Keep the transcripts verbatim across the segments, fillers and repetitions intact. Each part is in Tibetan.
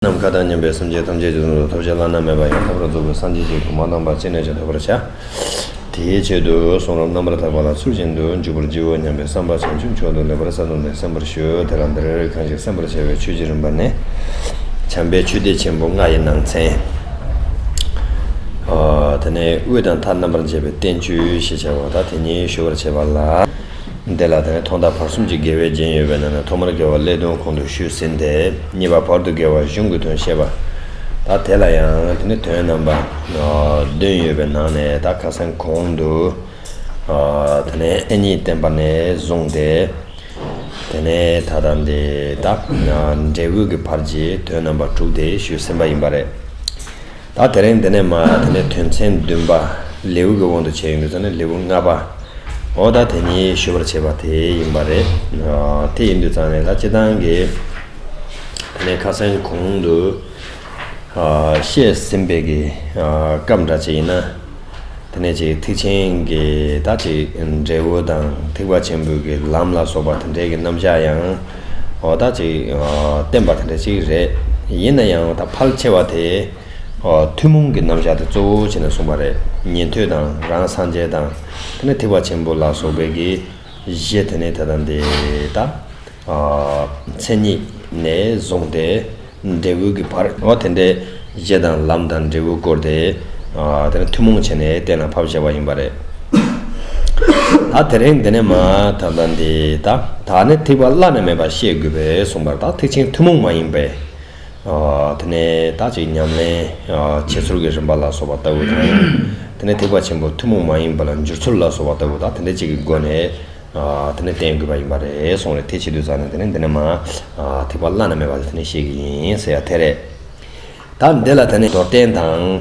ནམ་མཁའ་དང་མཉམ་པའི་སེམས་ཅན་ཐམས་ཅད་རྗེས་སུ་འགྲོ་ཐབས་ཤེས་བླ་ན་མེད་པ་ཡང་དག་པར་རྫོགས་པའི་སངས་རྒྱས་ཀྱི་གོ་འཕང་དམ་པ་ཅི་ནས་ཀྱང་ཐོབ་པར་བྱ། དེའི་ཆེད་དུ་གསུང་རབ་རྣམ་པར་དག་པ་ལ་ཚུལ་བཞིན་དུ་འཇུག་པར་བགྱིའོ་སྙམ་པའི་བསམ་པ་བྱང་ཆུབ་མཆོག་ཏུ་ལེགས་པར་གསལ་སྟོན་ཏེ་གསན་པར་ཞུ། དེ་ལ་འདིར་གང་ཞིག་གསན་པར་བྱ་བའི་ཆོས་ཀྱི་རིམ་པ་ནི། བྱམས་པའི་ཆོས་སྡེ་ཆེན་པོ་ལྔ་ཡི་ནང་ཚན། ཨ། དེ་ནས་དབུས་དང་མཐའ་རྣམ་པར་འབྱེད་པའི་བསྟན་བཅོས་ཞེས་བྱ་བ་དག་དེ་ཉིད་ཞུ་བར་བྱེད་པ་ལ། འདི་ལ་དེ་ནས་ཐོག་མཐའ་བར་གསུམ་གྱི་དགེ་བའི་རྒྱན་ཡོད་པའི་ནང་ནས་ཐོག་མར་དགེ་བ་ཀླད་གདོན་གོང་དུ་ཞུས་ཟིན་ཏེ། གཉིས་པ་བར་དུ་དགེ་བ་གཞུང་གི་དོན་བཤད་པ། ད་དེ་ལ་ཡང་དེ་ནས་དོན་རྣམ་པ་བདུན་ཡོད་པའི་ནང་ནས་ད་ཁ་སང་གོང་དུ། ཨ། དེ་ནས་མཚན་ཉིད་བསྟན་པ་ནས་བཟུང་སྟེ། དེ་ནས་ད་ལྟ་འདི་ད་འབྲས་བུ་གི་བར་གྱི་དོན་རྣམ་པ་དྲུག་དེ་ཞུས་ཟིན་པ་ཡིན་པ་རེད། ད་དེ་རིང་འདི་ནས་མ་དེ་ནས་དོན་ཚན་བདུན་པ་ལེའུ་གི་དབང་དུ་བྱས་ཡོང་དུས་ཙང་ནས་ལེའུ་ལྔ་པ། འོ་ད་དེ་ཉིད་ཞུ་བར་བྱེད་པ་དེ་ཡིན་པ་རེད། ཨ། དེ་ཡིན་དུས་ཙང་ནས་ད་སྤྱིར་བཏང་གི་དེ་ནས་ཁ་སང་གོང་དུ་ཨ། བཤད་ཟིན་པའི་གི་ཨ། སྐབས་འདྲ་ཅིག་ཡིན་ན། དེ་ནས་ཅིག་ཐེག་ཆེན་གྱི་ད་ཅིག་འབྲས་བུ་དང་ཐེག་པ་ཆེན་པོའི་གི་ལམ་ལ་སོགས་པ་དེ་འདྲའི་གི་རྣམ་གཞག་ཡང་འོ་ད་ཅིག་ཨ། བསྟན་པ་དེ་འདྲ་ཅིག་རེད། ཡིན་ན་ཡང་ད་ཕལ་ཆེ་བ་དེ་ཨ། ཐུན་མོང་གི་རྣམ་གཞག་དེ་གཙོ་བོ་བྱས་ནས་གསུངས་པ་རེད། ཉན་ཐོས་དང་རང་སངས་རྒྱས་དང་དེ་ནས་ཐེག་པ་ཆེན་པོ་ལ་སོགས་པའི་གི་གཞི་དེ་ནས་ད་ལྟ་འདི་ད། ཨ། མཚན་ཉིད་ནས་བཟུང་སྟེ་འབྲས་བུ་གི་བར་འོ་དེ་འདྲའི་གཞི་དང་ལམ་དང་འབྲས་བུ་སྐོར་དེ། ཨ། དེ་ནི་ཐུན་མོང་བྱས་ནས་གཏན་ལ་ཕབ་བཞག་པ་ཡིན་པ་རེད། ད་དེ་རིང་འདི་ནས་མ་ད་ལྟ་འདི་ད་ད་ནི་ཐེག་པ་བླ་ན་མེད་པ་བཤད་དགོས་པས་གསུངས་པར། ད་ཐེག་ཆེན་ཐུན་མོང་མ་ཡིན་པའི། ཨ། དེ་ནས་ད་ཅིག་ཉམས་ལེན་ཨ། བྱེད་ཚུལ་གྱི་རིམ་པ་ལ་སོགས་པ་ལྟ་བུ་དང་། དེ་ནས་ཐེག་པ་ཆེན་པོ་ཐུན་མོང་མ་ཡིན་པ་ལ་འགྱུར་ཚུལ་ལ་སོགས་པ་ལྟ་བུ་དང་དེ་འདྲ་ཅིག་གི་སྒོ་ནས། ཨ། དེ་ནས་བསྟན་དགོས་པ་ཡིན་པ་རེད་གསུངས་རེད། དེ་བྱེད་དུས་ཙང་ནས་དེ་ནས་འདི་ནས་མ། ཨ། ཐེག་པ་བླ་ན་མེད་པ་དེ་ནས་བཤད་ཀྱི་ཡིན་ཟེར་ཡ་དེ་རེད། ད་འདི་ལ་དེ་ནས་མདོར་བསྟན་དང་།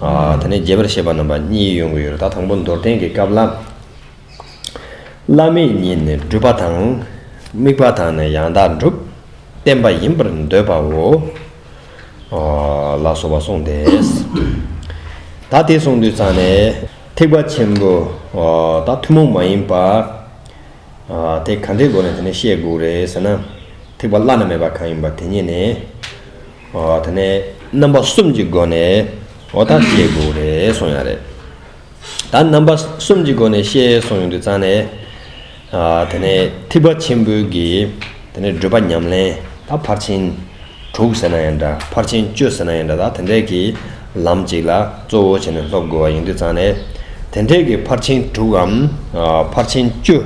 ཨ། དེ་ནས་རྒྱས་པར་བཤད་པ་རྣམ་པ་གཉིས་ཡོང་གི་ཡོད་རེད། ད་དང་པོ་མདོར་བསྟན་གྱི་སྐབས་ལ། བླ་མེད་ཉིད་ནི་སྒྲུབ་པ་དང་། དམིགས་པ་དང་ནི་ཡང་དག་སྒྲུབ། བསྟན་པ་ཡིན་པར་འདོད་པའོ། ཨ། ལ་སོགས་པ་གསུངས་ཏེ། ད་དེ་གསུངས་དུས་ཙང་ནས་ཐེག་པ་ཆེན་པོ། ཨ། ད་ཐུན་མོང་མ་ཡིན་པ། ཨ། དེ་ག་འདྲའི་སྒོ་ནས་དེ་ནས་བཤད་དགོས་རེད་ཟེར་ན། ཐེག་པ་བླ་ན་མེད་པ་གང་ཡིན་པ་དེ་ཉིད་ནས། ཨ། དེ་ནས་རྣམ་པ་གསུམ་གྱི་སྒོ་ནས་འོ་ད་བཤད་དགོས་རེད་གསུངས་ཡ་རེད། ད་རྣམ་པ་གསུམ་གྱི་སྒོ་ནས་བཤད་གསུངས་ཡོང་དུས་ཙང་ནས། ཨ། དེ་ནས་ཐེག་པ་ཆེན་པོའི་གི་དེ་ནས་སྒྲུབ་པ་ཉམས་ལེན་ད་ཕར་ཕྱིན་དྲུག་ཟེར་ན་ཡང་འདྲ། ཕར་ཕྱིན་བཅུ་ཟེར་ན་ཡང་འདྲ། ད་དེ་འདྲའི་གི་ལམ་གཅིག་ལ་གཙོ་བོ་བྱས་ནས་སློབ་དགོས་པ་ཡིན་དུས་ཙང་ནས། དེ་འདྲའི་གི་ཕར་ཕྱིན་དྲུག་གམ། ཨ། ཕར་ཕྱིན་བཅུ་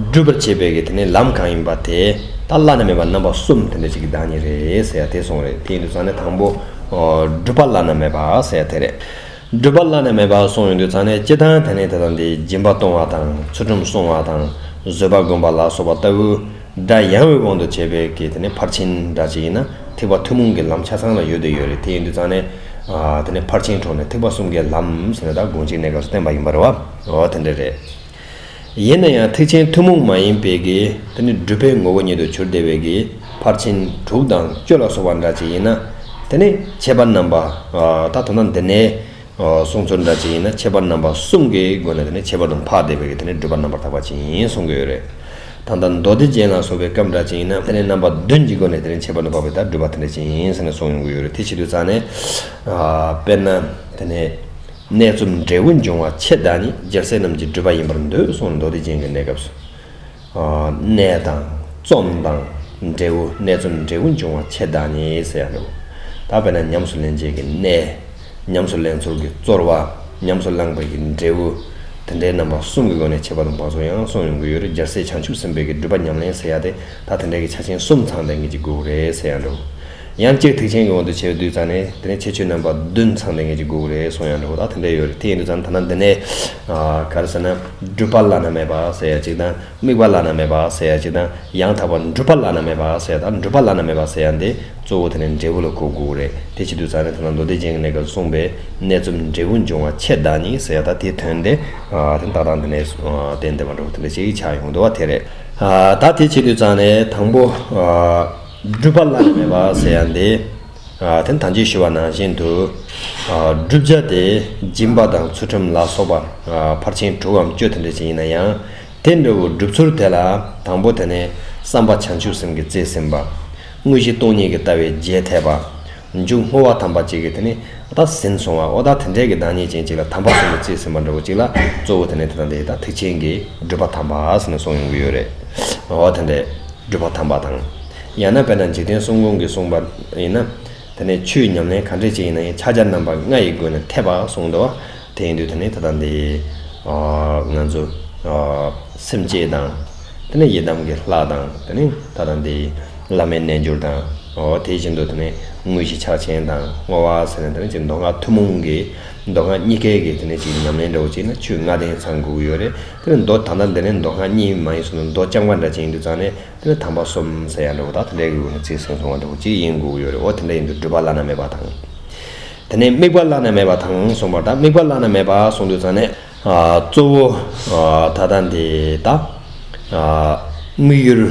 སྒྲུབ་པར་བྱེད་པའི་གི་དེ་ནས་ལམ་གང་ཡིན་པ་དེ་ད་བླ་ན་མེད་པ་རྣམ་པ་གསུམ་དེ་འདྲ་ཅིག་གི་བདག་ཉིད་རེད་ཟེར་ཡ་དེ་གསུངས་རེད། དེ་ཡིན་དུས་ཙང་ནས་དང་པོ། ཨ། སྒྲུབ་པ་བླ་ན་མེད་པ་ཟེར་ཡ་དེ་རེད། སྒྲུབ་པ་བླ་ན་མེད་པ་གསུངས་ཡོང་དུས་ཙང་ནས་སྤྱིར་བཏང་དེ་ནས་ད་ལྟ་འདི་སྦྱིན་པ་གཏོང་བ་དང་ཚུལ་ཁྲིམས་སྲུང་བ་དང་བཟོད་པ་སྒོམ་པ་ལ་སོགས་པ་ལྟ་བུ་འདྲ་ཡང་བའི་དབང་དུ་བྱས་པའི་གི་དེ་ནས་ཕར་ཕྱིན་འདྲ་ཅིག་ཡིན་ན་ཐེག་པ་ཐུན་མོང་གི་ལམ་ཆ་ཚང་ལ་ཡོད་དེ་ཡོད་རེད། དེ་ཡིན་དུས་ཙང་ནས། ཨ། དེ་ནས་ཕར་ཕྱིན་དྲུག་ནས་ཐེག་པ་གསུམ་གའི་ལམ་ཟེར་ནས་ད་དགོངས་གཅིག་གནས་སྐབས་སུ་བསྟན་པ་ཡིན་པ་རེད་བ། འོ་དེ་འདྲ་རེད། ཡིན་ན་ཡང་ཐེག་ཆེན་ཐུན་མོང་མ་ཡིན་པའི་གི་དེ་ནི་སྒྲུབ་པའི་ངོ་བོ་ཉིད་དུ་གྱུར་བསྡད་པའི་གི་ཕར་ཕྱིན་དྲུག་དང་བཅུ་ལ་སོགས་པ་འདྲ་ཅིག་ཡིན་ན། དེ་ནི་ཁྱད་པར་རྣམ་པ། ཨ། ད་དོན་དག་འདི་ནས། ཨ། གསུང་ཚུལ་འདྲ་ཅིག་ཡིན་ན་ཁྱད་པར་རྣམ་པ་གསུམ་གྱི་སྒོ་ནས་དེ་ནི་ཁྱད་པར་དུ་འཕགས་བསྡད་པའི་གི་དེ་ནི་སྒྲུབ་པ་རྣམ་པར་དག་པ་ཅིག་ཡིན་གསུང་གི་ཡོད་རེད། ད་ལྟ་མདོ་སྡེ་རྒྱན་ལ་སོགས་པའི་སྐབས་འདྲ་ཅིག་ཡིན་ན་དེ་ནི་རྣམ་པ་བདུན་གྱི་སྒོ་ནས་དེ་ནི་ཁྱད་པར་དུ་འཕགས་པའི་ད་སྒྲུབ་པ་དེ་འདྲ་ཅིག་ཡིན་ཟེར་ནས་གསུང་ཡོང་གི་ཡོད་རེད། དེ་བྱེད་དུས་ཙང་ནས། ཨ། དཔེར་ན་དེ་ནི། གནས་བརྩམས་འབྲས་བུ་འབྱུང་བ་ཆེ་བདག་ཉིད། རྒྱལ་སྲས་རྣམས་ཀྱི་སྒྲུབ་པ་ཡིན་པར་འདོད་གསུངས། མདོ་སྡེ་རྒྱན་གྱི་གནས་སྐབས་སུ། ཨ། གནས་དང་རྩོམ་དང་འབྲས་བུ། གནས་བརྩམས་འབྲས་བུ་འབྱུང་བ་ཆེ་བདག་ཉིད་ཟེར་ཡ་འདུག་ད་དཔེར་ན་ཉམས་སུ་ལེན་བྱེད་ཀྱི་གནས། ཉམས་སུ་ལེན་ཚུལ་གྱི་རྩོལ་བ། ཉམས་སུ་བླངས་པའི་གི་འབྲས་བུ། དེ་འདྲའི་རྣམ་པ་གསུམ་གྱི་སྒོ་ནས་ཁྱད་པར་དུ་འཕགས་ཚུལ་ཡང་གསུངས་ཡོང་གི་ཡོད་རེད། རྒྱལ་སྲས་བྱང་ཆུབ་སེམས་དཔའི་གི་སྒྲུབ་པ་ཉམས་ལེན་ཟེར་ཡ་དེ་ད་དེ་འདྲའི་གི་ཆ་ཆེན་གསུམ་ཚང་བསྡད་མཁན་ཅིག་དགོས་རེད་ཟེར་ཡ་འདུག་ཡང་གཅིག་ཐེག་ཆེན་གྱི་དབང་དུ་བྱས་པའི་དུས་ཙང་ནས་དེ་ནས་ཁྱད་ཆོས་རྣམ་པ་བདུན་ཚང་བསྡད་མཁན་ཅིག་དགོས་རེད་གསུངས་ཡ་འདྲ་བོ་ད་དེ་འདྲ་ཡོད་རེད། དེ་ཡིན་དུས་ཙང་ད་ལྟ་འདི་ནས་ཨ། ག་རེ་ཟེར་ན་སྒྲུབ་པ་བླ་ན་མེད་པ་ཟེར་ཡ་གཅིག་དང་དམིགས་པ་བླ་ན་མེད་པ་ཟེར་ཡ་གཅིག་དང་ཡང་དག་པར་སྒྲུབ་པ་བླ་ན་མེད་པ་ཟེར་ཡ་དང་སྒྲུབ་པ་བླ་ན་མེད་པ་ཟེར་ཡ་འདི་གཙོ་བོ་དེ་ནས་འབྲས་བུ་ལ་གོ་དགོས་རེད། དེ་བྱེད་དུས་ཙང་ནས་ད་ལྟ་མདོ་སྡེ་རྒྱན་གྱི་གནས་སྐབས་གསུངས་པའི་གནས་བརྩམས་འབྲས་བུ་འབྱུང་བ་ཆེ་བདག་ཉིད་ཟེར་ཡ་ད་དེའི་དོན་དེ་ཨ། དེ་ཏག་ཏག་འདི་ནས་ཨ། བསྟན་བསྡད་པ་འདྲ་བོ་དེ་འདྲ་ཞིག་ཆགས་ཡོང་འདུག་བ་དེ་རེད། ཨ། ད་དེ་བྱེད་དུས་ཙང་ནས་དང་པོ་ཨ། སྒྲུབ་པ་བླ་ན་མེད་པ་ཟེར་ཡ་འདི། ཨ། དེ་ད་ཅི་ཞུ་བ་ནང་བཞིན་དུ། ཨ། བསྒྲུབ་བྱ་དེ་སྦྱིན་པ་དང་ཚུལ་ཁྲིམས་ལ་སོགས་པ། ཨ། ཕར་ཕྱིན་དྲུག་གམ་བཅུ་དེ་འདྲ་ཅིག་ཡིན་ན་ཡང་། དེ་འདྲ་བོ་སྒྲུབ་ཚུལ་དེ་ལ་དང་པོ་དེ་ནས་བསམ་པ་བྱང་ཆུབ་སེམས་ཀྱིས་རྩིས་ཟིན་པ། དངོས་གཞི་སྟོང་ཉིད་ཀྱི་ལྟ་བས་རྒྱས་ཐེབས་པ། མཇུག་བསྔོ་བ་དམ་པ་གཅིག་གིས་དེ་ནི་ད་ཟིན་སོང་བ། འོ་ད་དེ་འདྲའི་གི་བདག་ཉིད་ཅན་གཅིག་ལ་དམ་པ་གསུམ་གྱིས་རྩིས་ཟིན་པ་འདྲ་བོ་གཅིག་ལ་གཙོ་བོ་དེ་ནི་ད་ལྟ་འདི་ད་ཐེག་ཆེན་གྱི་སྒྲུབ་པ་དམ་པ་ཟེར་ནས་གསུངས་ཡོང་གི་ཡོད་རེད། འོ་དེ་འདྲའི་སྒྲུབ་པ་དམ་པ་དང་། ཡང་ན་དཔེར་ན་འཇིག་རྟེན་གསུམ་མགོན་གྱིས་གསུངས་པ་ཡིན་ན། དེ་ནས་ཆོས་ཉམས་ལེན་ག་འདྲས་ཅིག་ཡིན་ན་ཡང་ཕྱག་རྒྱ་རྣམ་པ་ལྔ་ཡི་སྒོ་ནས་ཐེག་པ་གསུངས་འདུག་བ། དེ་ཡིན་དུས་དེ་ནས་ད་ལྟ་འདི་ང་ཚོ་སེམས་བསྐྱེད་དང་། དེ་ནས་ཡི་དམ་གྱི་ལྷ་དང་། དེ་ནས་ད་ལྟ་འདི་བླ་མའི་རྣལ་འབྱོར་དང་། འོ་དེ་བཞིན་དུ་དེ་ནས་དངོས་གཞི་ཕྱག་ཆེན་དང་བསྔོ་བ་ཟེར་ནས། དེ་ནས་ཅིག་མདོ་སྔགས་ཐུན་མོང་གི་མདོ་སྔགས་གཉིས་ཀའི་གི་དེ་ནས་ཅིག་ཉམས་ལེན་འདྲ་བོ་བྱས་ན་ཆོས་ལྔ་ལྡན་ཚང་དགོས་ཀྱི་ཡོད་རེད། དེ་ནས་མདོ་ད་ལྟ་འདི་ནས་མདོ་སྔགས་གཉིས་མ་ཡིན་སོང་ན་མདོ་རྐྱང་པ་འདྲ་ཅིག་ཡིན་དུས་ཙང་ནས། དེ་ནས་དམ་པ་གསུམ་ཟེར་ཡ་འདྲ་བོ་དང་དེ་འདྲའི་གི་སྒོ་ནས་རྩིས་ཟིན་སོང་བ་འདྲ་བོ་ཅིག་ཡིན་དགོས་ཀྱི་ཡོད་རེད། འོ་དེ་འདྲ་ཡིན་དུས་སྒྲུབ་པ་བླ་ན་མེད་པ་དང་། དེ་ནས་དམིགས་པ་བླ་ན་མེད་པ་དང་གསུངས་པ་དང་། དམིགས་པ་བླ་ན་མེད་པ་གསུངས་དུས་ཙང་ནས། ཨ་གཙོ་བོ་ཨ་ད་ལྟ་འདི་ད་ཨ་དམིགས་ཡུལ་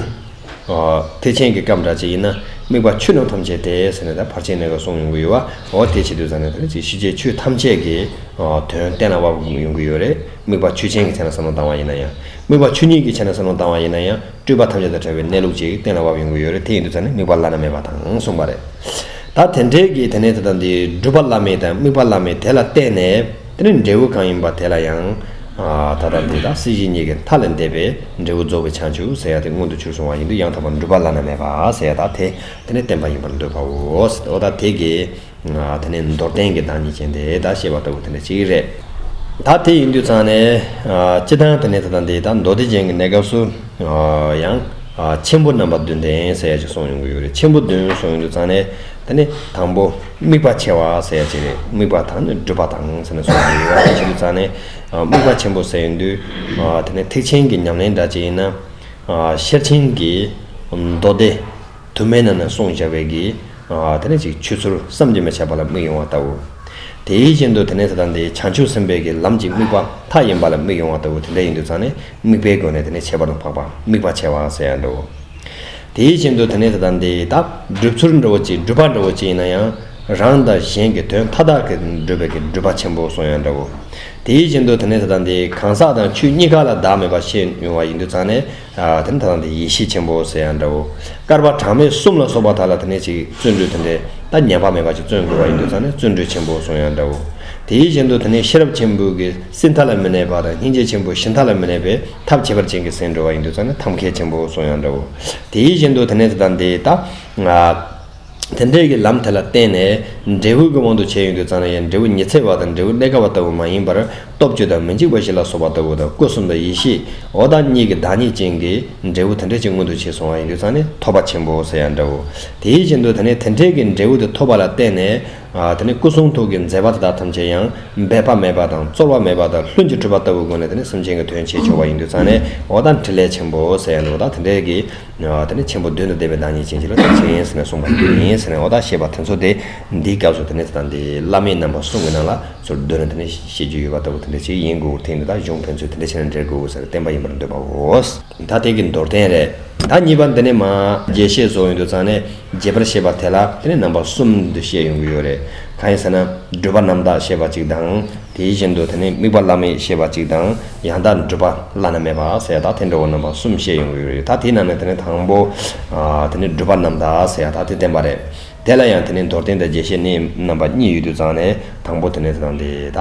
ཨ་ཐེག་ཆེན་གྱི་སྐབས་འདྲ་ཅིག་ཡིན་ན། དམིགས་པ་ཆོས་རྣམས་ཐམས་ཅད་དེ་ཟེར་ནས། ད་ཕར་ཕྱིན་གནས་སྐབས་གསུངས་ཡོང་གི་ཡོད་པ། འོ་དེ་བྱེད་དུས་ཙང་ནས་དེ་ནས་ཅིག་ཤེས་བྱའི་ཆོས་ཐམས་ཅད་ཀྱི་ཨ་དོན་གཏན་ལ་དབབ་ཡོང་གི་ཡོད་རེད། དམིགས་པ་ཆོས་ཅན་གྱི་ཆ་ནས་བསམ་བློ་བཏང་བ་ཡིན་ན་ཡང་། དམིགས་པ་ཆོས་ཉིད་ཀྱི་ཆ་ནས་བསམ་བློ་བཏང་བ་ཡིན་ན་ཡང་། སྤྲོས་པ་ཐམས་ཅད་དང་བྲལ་བའི་གནས་ལུགས་ཅིག་གཏན་ལ་དབབ་ཡོང་གི་ཡོད་རེད། དེ་ཡིན་དུས་ཙང་ནས་དམིགས་པ་བླ་ན་མེད་པ་དང་གསུངས་པ་རེད། ད་དེ་འདྲའི་གི་དེ་ནས་ད་ལྟ་འདི་སྒྲུབ་པ་བླ་མེད་དང་དམིགས་པ་བླ་མེད་དེ་ལ་བརྟེན་ནས། དེ་ནས་འབྲས་བུ་གང་ཡིན་པ་དེ་ལ་ཡང་ཨ་ད་ལྟ་འདི་དག་སྲིད་ཞི་གཉིས་ཀྱི་མཐའ་ལས་འདས་པའི་འབྲས་བུ་རྫོགས་པའི་བྱང་ཆུབ་ཟེར་ཡ་དེ་མངོན་དུ་གྱུར་སོང་བ་ཡིན་དུས། ཡང་དག་པར་སྒྲུབ་པ་བླ་ན་མེད་པ་ཟེར་ཡ་ད་དེ་དེ་ནས་བསྟན་པ་ཡིན་པར་འདོད་པའོ། འོ་ད་དེ་གི་དེ་ནས་མདོར་བསྟན་གྱི་བདག་ཉིད་ཅན་དེ་ད་བཤད་པ་ལྟ་བུ་དེ་འདྲ་ཅིག་རེད། ད་དེ་ཡིན་དུས་ཙང་ནས་ཨ་སྤྱིར་བཏང་དེ་ནས་ད་ལྟ་འདི་ད་མདོ་སྡེ་རྒྱན་གྱི་གནས་སྐབས་སུ་ཨ་ཡང་ཨ་ཆེན་པོ་རྣམ་པ་བདུན་ལྡན་ཟེར་ཡ་ཅིག་གསུངས་ཡོང་གི་ཡོད་རེད། ཆེན་པོ་བདུན་གསུངས་ཡོང་དུས་ཙང་ནས། དེ་ནས་དང་པོ་དམིགས་པ་ཆེ་བ་ཟེར་ཡ་ཅིག་རེད། དམིགས་པ་དང་ནི་སྒྲུབ་པ་དང་ཟེར་ནས་གསུངས་ཡོང་གི་ཡོད་རེད། དེ་བྱེད་དུས་ཙང་ནས་ཨ་དམིགས་པ་ཆེན་པོ་ཟེར་ཡོང་དུས། ཨ་དེ་ནས་ཐེག་ཆེན་གྱི་ཉམས་ལེན་འདྲ་ཅིག་ཡིན་ན། ཨ་ཤེར་ཕྱིན་གྱི་མདོ་སྡེ་དུ་མའི་ནང་ནས་གསུངས་བཞག་པའི་གི་ཨ་དེ་ནས་ཅིག་ཆོས་ཚུལ་བསམ་གྱིས་མི་ཁྱབ་པ་ལ་དམིགས་ཡོང་བ་ལྟ་བུ། དེ་བཞིན་དུ་དེ་ནས་ད་ལྟ་འདི་བྱང་ཆུབ་སེམས་དཔའི་གི་ལམ་གྱི་དམིགས་པ་མཐའ་ཡས་པ་ལ་དམིགས་ཡོང་བ་ལྟ་བུ། དེ་འདྲ་ཡིན་དུས་ཙང་ནས་དམིགས་པའི་སྒོ་ནས་དེ་ནས་ཁྱད་པར་དུ་འཕགས་པ། དམིགས་པ་ཆེ་བ་ཟེར་ཡ་འདྲ་བོ། དེ་བཞིན་དུ་དེ་ནས་ད་ལྟ་འདི་ད་སྒྲུབ་ཚུལ་འདྲ་བོ་ཅིག་སྒྲུབ་པ་འདྲ་བོ་ཅིག་ཡིན་ན་ཡང་། རང་དང་གཞན་གྱི་དོན་མཐའ་དག་གི་སྒྲུབ་པའི་གི་སྒྲུབ་པ་ཆེན་པོ་གསུངས་ཡ་འདྲ་བོ། དེ་བཞིན་དུ་དེ་ནས་ད་ལྟ་འདི་གང་ཟག་དང་ཆོས་གཉིས་ཀ་ལ་བདག་མེད་པ་ཤེས་ཡོང་བ་ཡིན་དུས་ཙང་ནས། ཨ་དེ་ནས་ད་ལྟ་འདི་ཡེ་ཤེས་ཆེན་པོ་ཟེར་ཡ་འདྲ་བོ། བསྐལ་པ་གྲངས་མེད་གསུམ་ལ་སོགས་པ་དག་ལ་དེ་ནས་ཅིག་བརྩོན་འགྲུས་དེ་འདྲའི་ད་ཉམས་པ་མེད་པ་ཅིག་བརྩོན་དགོས་པ་ཡིན་དུས་ཙང་ནས་བརྩོན་འགྲུས་ཆེན་པོ་གསུངས་ཡ་འདྲ་བོ། དེ་བཞིན་དུ་དེ་ནས་ཤེས་རབ་ཆེན་པོའི་གི་སྲིད་མཐའ་ལ་མི་གནས་པ་དང་། སྙིང་རྗེ་ཆེན་པོ་གཞི་མཐའ་ལ་མི་གནས་པའི་ཐབས་ཁྱད་པར་ཅན་གྱི་སེམས་འགྲོ་བ་ཡིན་དུས་ཙང་ནས་ཐབས་མཁས་ཆེན་པོ་གསུངས་ཡ་འདྲ་བོ། དེ་བཞིན་དུ་དེ་ནས་ད་ལྟ་འདི་ད་ང་དེ་འདྲའི་གི་ལམ་དེ་ལ་བརྟེན་ནས་འབྲས་བུ་གི་དབང་དུ་བྱས་ཡོང་དུས་ཙང་ནས་ཡང་འབྲས་བུ་ཉི་ཚེ་བ་དང་འབྲས་བུ་གནས་སྐབས་པ་ལྟ་བུ་མ་ཡིན་པར། སྟོབས་བཅུ་དང་མི་འཇིགས་པ་བཞི་ལ་སོགས་པ་ལྟ་བུ་དང་། སྐུ་གསུམ་དང་ཡེ་ཤེས་འོ་ད་གཉིས་ཀྱི་བདག་ཉིད་ཅན་གྱི་འབྲས་བུ་དེ་འདྲ་ཅིག་མངོན་དུ་བྱས་སོང་བ་ཡིན་དུས་ཙང་ནས་ཐོབ་པ་ཆེན་པོ་ཟེར་ཡ་འདྲ་བོ། དེ་བཞིན་དུ་དེ་ནས་དེ་འདྲའི་གི་འབྲས་བུ་དེ་ཐོབ་པ་ལ་བརྟེན་ནས། ཨ་དེ་ནས་སྐུ་གསུང་ཐུགས་ཀྱི་མཛད་པ་དེ་དག་ཐམས་ཅད་ཡང་འབད་པ་མེད་པ་དང་། རྩོལ་བ་མེད་པ་དང་། ལྷུན་གྱིས་གྲུབ་པ་ལྟ་བུའི་སྒོ་ནས་དེ་ནས་སེམས་ཅན་གྱི་དོན་བྱེད་ཆོག་པ་ཡིན་དུས་ཙང་ནས། འོ་ད་འཕྲིན་ལས་ཆེན་པོ་ཟེར་ཡ་འདྲ་བོ་ད་དེ་འདྲའི་གི། ཨ་དེ་ནས་ཆེན་པོ་བདུན་དང་ལྡན་པའི་བདག་ཉིད་ཅན་ཅིག་ལ་ཐེག་ཆེན་ཟེར་ནས་གསུངས་པ་ཡིན་ཟེར་ནས། འོ་ད་བཤད་པ་དེ་ཚོ་དེ་འདིའི་སྐབས་སུ་དེ་ནས་ད་འདི་བླ་མེད་རྣམ་པ་གསུམ་གྱི་ནང་ལ་ཚུར་བསྡུས་ནས་དེ་ནས་བཤད་རྒྱུ་ཡོད་པ་ལྟ་བུ་དེ་འདྲ་ཅིག་ཡིན་དགོས། དེ་ནི་ད་གཞུང་ཕན་ཚུན་དེ་འདྲ་བྱས་ནས་འབྲེལ་དགོས་ཟེར་བསྟན་པ་ཡིན་པར་འདོད་པའོ། ད་དེ་གི་མདོར་བསྟན་རེད། ད་གཉིས་པ་འདི་ནས་མ་རྒྱས་བཤད་བཟོ་ཡོང་དུས་ཙང་ནས་རྒྱས་པར་བཤད་པ་དེ་ལ་དེ་ནས་རྣམ་པ་གསུམ་དུ་བཤད་ཡོང་གི་ཡོད་རེད། གང་ཡིན་ཟེར་ན་སྒྲུབ་པ་རྣམ་དག་བཤད་པ་གཅིག་དང་། དེ་བཞིན་དུ་དེ་ནས་དམིགས་པ་བླ་མེད་བཤད་པ་གཅིག་དང་། ཡང་དག་སྒྲུབ་པ་བླ་ན་མེད་པ་ཟེར་ད་དེ་འདྲ་བོ་རྣམ་པ་གསུམ་བཤད་ཡོང་གི་ཡོད་རེད། ད་དེའི་ནང་ནས་དེ་ནས་དང་པོ་ཨ་དེ་ནས་སྒྲུབ་པ་རྣམ་དག་ཟེར་ད་དེ་བསྟན་པ་རེད། དེ་ལ་ཡང་དེ་ནས་མདོར་བསྟན་དང་རྒྱས་བཤད་ནི་རྣམ་པ་གཉིས་ཡོད་དུས་ཙང་ནས་དང་པོ་དེ་ནས་དེ་དང་དེ་ད་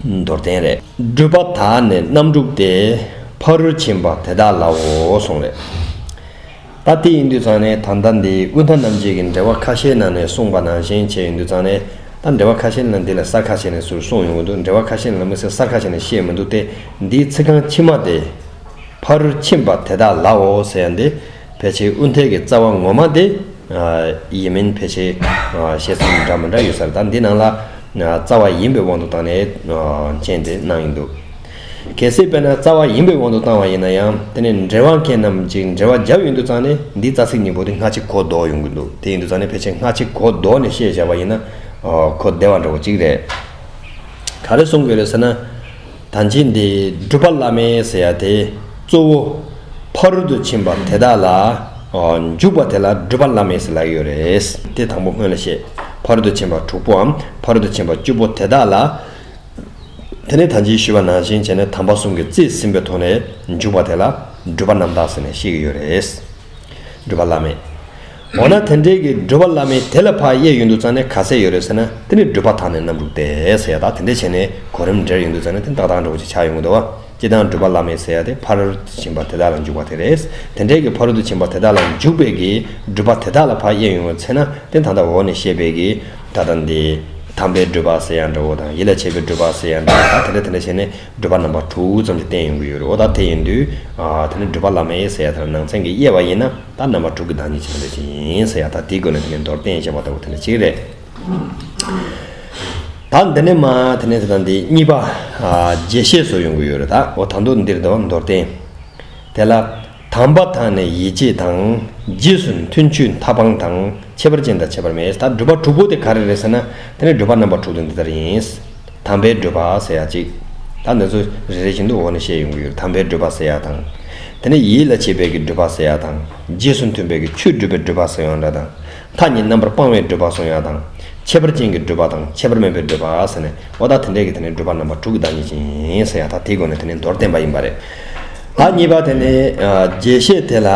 མདོར་བསྟན་རེད། སྒྲུབ་པ་དག་ནི་རྣམ་དྲུག་སྟེ། ཕ་རོལ་ཕྱིན་པ་དེ་དག་ལའོ་གསུངས་རེད། ད་དེ་ཡིན་དུས་ཙང་ནས་ད་ལྟ་འདི་ཀུན་ཐ་རྣམ་འབྱེད་ཀྱི་འགྲེལ་པ་ཁ་ཤས་ནང་ནས་གསུངས་པ་ནང་བཞིན་བྱས་ཡོང་དུས་ཙང་ནས། ད་འགྲེལ་པ་ཁ་ཤས་ནང་འདི་ལ་གསལ་ཁ་བྱས་ནས་ཟུར་གསུངས་ཡོང་གི་འདུག་འགྲེལ་པ་ཁ་ཤས་ནང་ལ་དམིགས་བསལ་གསལ་ཁ་བྱས་ནས་བཤད་མི་འདུག་སྟེ། འདིའི་ཚིག་རྐང་ཕྱི་མ་དེ། ཕ་རོལ་ཕྱིན་པ་དེ་དག་ལའོ་ཟེར་ཡ་འདི་ཕལ་ཆེར་དབུ་མཐའི་གི་རྩ་བ་ངོ་མ་དེ་ཡིན་མིན་ཕལ་ཆེར་བཤད་ཚུལ་འདྲ་མི་འདྲ་ཡོད་ས་རེད། ད་འདི་ནང་ལ་རྩ་བ་ཡིན་པའི་དབང་དུ་བཏང་ནས་མཆན་དེ་གནང་ཡིན་འདུག་གལ་སྲིད་དཔེར་ན་རྩ་བ་ཡིན་པའི་དབང་དུ་བཏང་བ་ཡིན་ན་ཡང་། དེ་ནས་འགྲེལ་པ་མཁན་རྣམས་ཀྱིས་འགྲེལ་པ་བརྒྱབ་ཡོང་དུས་ཙང་ནས་འདིའི་རྩ་ཚིག་གཉིས་པོ་དེ་སྔ་ཕྱི་གོ་ལྡོག་ཡོང་གི་འདུག་དེ་ཡིན་དུས་ཙང་ནས་ཕལ་ཆེར་སྔ་ཕྱི་གོ་ལྡོག་ནས་བཤད་བཞག་པ་ཡིན་ན་གོ་བདེ་བ་འདྲ་བོ་གཅིག་རེད། ག་རེ་གསུང་གི་རེད་ཟེར་ན། ད་ཅི་འདི་སྒྲུབ་པ་བླ་མེད་ཟེར་ཡ་དེ་གཙོ་བོ་ཕ་རོལ་ཏུ་ཕྱིན་པ་དེ་དག་ལ་འཇུག་པ་དེ་ལ་སྒྲུབ་པ་བླ་མེད་ཟེར་ལབ་ཡོད་རེད། དེ་དང་པོ་སྔོན་ལ་བཤད། ཕ་རོལ་ཏུ་ཕྱིན་པ་དྲུག་པོའམ་ཕ་རོལ་ཏུ་ཕྱིན་པ་བཅུ་པོ་དེ་དག་ལ། དེ་ནས་ད་ཅི་ཞུས་པ་ནང་བཞིན་བྱས་ནས་དམ་པ་གསུམ་གྱིས་རྩིས་ཟིན་པའི་ཐོག་ནས་འཇུག་པ་དེ་ལ་སྒྲུབ་པ་རྣམ་དག་ཟེར་ནས་བཤད་ཀྱི་ཡོད་རེད། སྒྲུབ་པ་བླ་མེད། འོ་ན་དེ་འདྲའི་གི་སྒྲུབ་པ་བླ་མེད་དེ་ལ་ཕར་དབྱེ་ཡོང་དུས་ཙང་ནས་ག་ཚད་ཡོད་རེད་ཟེར་ན། དེ་ནི་སྒྲུབ་པ་དག་ནི་རྣམ་དྲུག་སྟེ་ཟེར་ཡ། ད་དེ་འདྲ་བྱས་ནས་གོ་རིམ་འགྲེལ་ཡོང་དུས་ཙང་ནས་དེ་ཏག་ཏག་འདྲ་བོ་ཅིག་ཆགས་ཡོང་གི་འདུག་བ། སྤྱིར་བཏང་སྒྲུབ་པ་བླ་མེད་ཟེར་ཡ་དེ་ཕ་རོལ་ཏུ་ཕྱིན་པ་དེ་དག་ལ་འཇུག་པ་དེ་རེད། དེ་འདྲའི་གི་ཕ་རོལ་ཏུ་ཕྱིན་པ་དེ་དག་ལ་འཇུག་པའི་གི་སྒྲུབ་པ་དེ་དག་ལ་ཕར་དབྱེ་ཡོང་བའི་ཚེ་ན། དེ་ད་ལྟ་འོག་ནས་བཤད་པའི་གི་ད་ལྟ་འདི་དམ་པའི་སྒྲུབ་པ་ཟེར་ཡ་འདྲ་བོ་དང་། ཡིད་ལ་བྱེད་པའི་སྒྲུབ་པ་ཟེར་ཡ་འདྲ་བོ་དང་། དེ་འདྲ་དེ་འདྲ་བྱས་ནས་སྒྲུབ་པ་རྣམ་པ་དྲུག་ཙམ་ཞིག་བསྟན་ཡོང་གི་ཡོད་རེད། འོ་ད་དེ་ཡིན་དུས་ཨ་དེ་ནི་སྒྲུབ་པ་བླ་མེད་ཟེར་ཡ་དེ་ལ་ནང་ཚན་གྱིས་དབྱེ་བ་ཡིན་ན། ད་རྣམ་པ་དྲུག་གི་བདག་ཉིད་ཅིག་འདྲ་ཞིག་ཡིན་ཟེར་ཡ། ད་དེའི་སྒོ་ནས་དེ་ནས་མདོར་བསྟན་བྱས་པ་ལྟ་བུ་དེ་འདྲ་ཅིག་རེད། ད་འདི་ནས་མ་དེ་ནས་དེ་དང་འདི་གཉིས་པ་ཨ་རྒྱས་བཤད་སུ་ཡོང་གི་ཡོད་རེད། ད་འོ་ད་དུང་འདིར་འདི་བ་མདོར་བསྟན། དེ་ལ་དམ་པ་དང་ནི་ཡིད་བྱེད་དང་། རྗེས་སུ་མཐུན་ཆོས་མཐའ་སྤངས་དང་། ཁྱད་པར་ཅན་དང་ཁྱད་པར་མེད། ད་སྒྲུབ་པ་དྲུག་པོ་དེ་ག་རེ་རེད་ཟེར་ན། དེ་ནི་སྒྲུབ་པ་རྣམ་པ་དྲུག་དེ་འདི་ལྟར་ཡིན། དམ་པའི་སྒྲུབ་པ་ཟེར་ཡ་གཅིག་ད་འདི་ཚོ་རེ་རེ་བཞིན་དུ་འོག་ནས་བཤད་ཡོང་གི་ཡོད། དམ་པའི་སྒྲུབ་པ་ཟེར་ཡ་དང་། དེ་ནས་ཡིད་ལ་བྱེད་པའི་གི་སྒྲུབ་པ་ཟེར་ཡ་དང་། རྗེས་སུ་མཐུན་པའི་གི་ཆོས་སྒྲུབ་པའི་སྒྲུབ་པ་ཟེར་ཡ་འདྲ་དང་། མཐའ་གཉིས་རྣམ་པར་སྤངས་པའི་སྒྲུབ་པ་གསུང་ཡ་དང་། ཁྱད་པར་ཅན་གྱི་སྒྲུབ་པ་དང་ཁྱད་པར་མེད་པའི་སྒྲུབ་པ་ཟེར་ནས། འོ་ད་དེ་འདྲའི་གི་དེ་ནས་སྒྲུབ་པ་རྣམ་པ་དྲུག་གི་བདག་ཉིད་ཅིག་ཡིན་ཟེར་ཡ། ད་དེའི་སྒོ་ནས་དེ་ནས་མདོར་བསྟན་པ་ཡིན་པ་རེད། ད་གཉིས་པ་དེ་ནས་ཨ་རྒྱས་བཤད་དེ་ལ་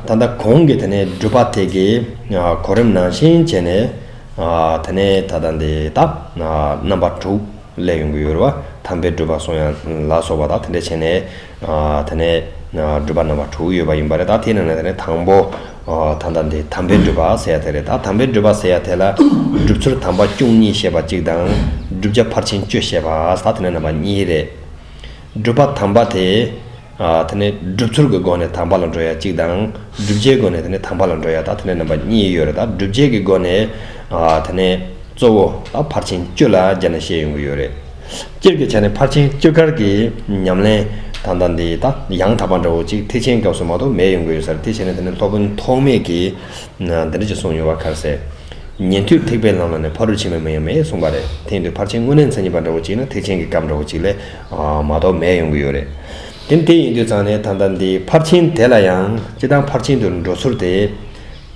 ད་ལྟ་གོང་གི་དེ་ནས་སྒྲུབ་པ་དེ་གི་ཨ་གོ་རིམ་ནང་བཞིན་བྱས་ནས། ཨ་དེ་ནས་ད་ལྟ་འདི་ད་ཨ་རྣམ་པ་དྲུག་སླེབས་ཡོང་གི་ཡོད་རེད་བ། དམ་པའི་སྒྲུབ་པ་གསུང་ཡ་ལ་སོགས་པ་ད་དེ་འདྲ་བྱས་ནས། ཨ་དེ་ནས་ཨ་སྒྲུབ་པ་རྣམ་པ་དྲུག་ཡོད་པ་ཡིན་པ་རེད། ད་དེའི་ནང་ནས་དེ་ནས་དང་པོ་ཨ་ད་ལྟ་འདི་དམ་པའི་སྒྲུབ་པ་ཟེར་ཡ་དེ་རེད། ད་དམ་པའི་སྒྲུབ་པ་ཟེར་ཡ་དེ་ལ་སྒྲུབ་ཚུལ་དམ་པ་བཅུ་གཉིས་བཤད་པ་གཅིག་དང་། བསྒྲུབ་བྱ་ཕར་ཕྱིན་བཅུ་བཤད་པ། ད་དེ་ནས་རྣམ་པ་གཉིས་རེད། སྒྲུབ་པ་དམ་པ་དེ་ཨ་དེ་ནས་སྒྲུབ་ཚུལ་གྱི་སྒོ་ནས་དམ་པ་ལ་འགྲོ་ཡ་གཅིག་དང་། བསྒྲུབ་བྱའི་སྒོ་ནས་དེ་ནས་དམ་པ་ལ་འགྲོ་ཡ། ད་དེ་ནས་རྣམ་པ་གཉིས་ཡོད་རེད། ད་བསྒྲུབ་བྱའི་གི་སྒོ་ནས་ཨ་དེ་ནས་གཙོ་བོ་ད་ཕར་ཕྱིན་བཅུ་ལ་སྦྱར་ནས་བཤད་ཡོང་གི་ཡོད་རེད། སྤྱིར་གྱི་ཆ་ནས་ཕར་ཕྱིན་བཅུ་དཀར་གྱི་ཉམས་ལེན་ད་ལྟ་འདི་ད་ཡང་དག་པ་འདྲ་བོ་ཅིག་ཐེག་ཆེན་སྐབས་སུ་མ་གཏོགས་མེད་ཡོང་གི་ཡོད་ས་རེད། དེ་བྱས་ནས་དེ་ནས་སློབ་དཔོན་ཐོགས་མེད་ཀྱིས་འདི་འདྲ་ཅིག་གསུངས་ཡོད་པ། ག་རེ་ཟེར། ཉན་ཐོས་ཐེག་པའི་ལམ་ལ་ནི། ཕ་རོལ་ཕྱིན་པ་མིན་ཡང་མེད་གསུངས་པ་རེད། དེ་ཡིན་དུས་ཕར་ཕྱིན་དངོས་གནས་མཚན་ཉིད་པ་འདྲ་བོ་ཅིག་ནི་ཐེག་ཆེན་གྱི་སྐབས་འདྲ་བོ་ཅིག་ལས་མ་གཏོགས་མེད་ཡོང་གི་ཡོད་རེད། དེ་དེ་ཡིན་དུས་ཙང་ནས་ད་ལྟ་འདི་ཕར་ཕྱིན་དེ་ལ་ཡང་སྤྱིར་བཏང་ཕར་ཕྱིན་དུ་འགྲོ་ཚུལ་དེ།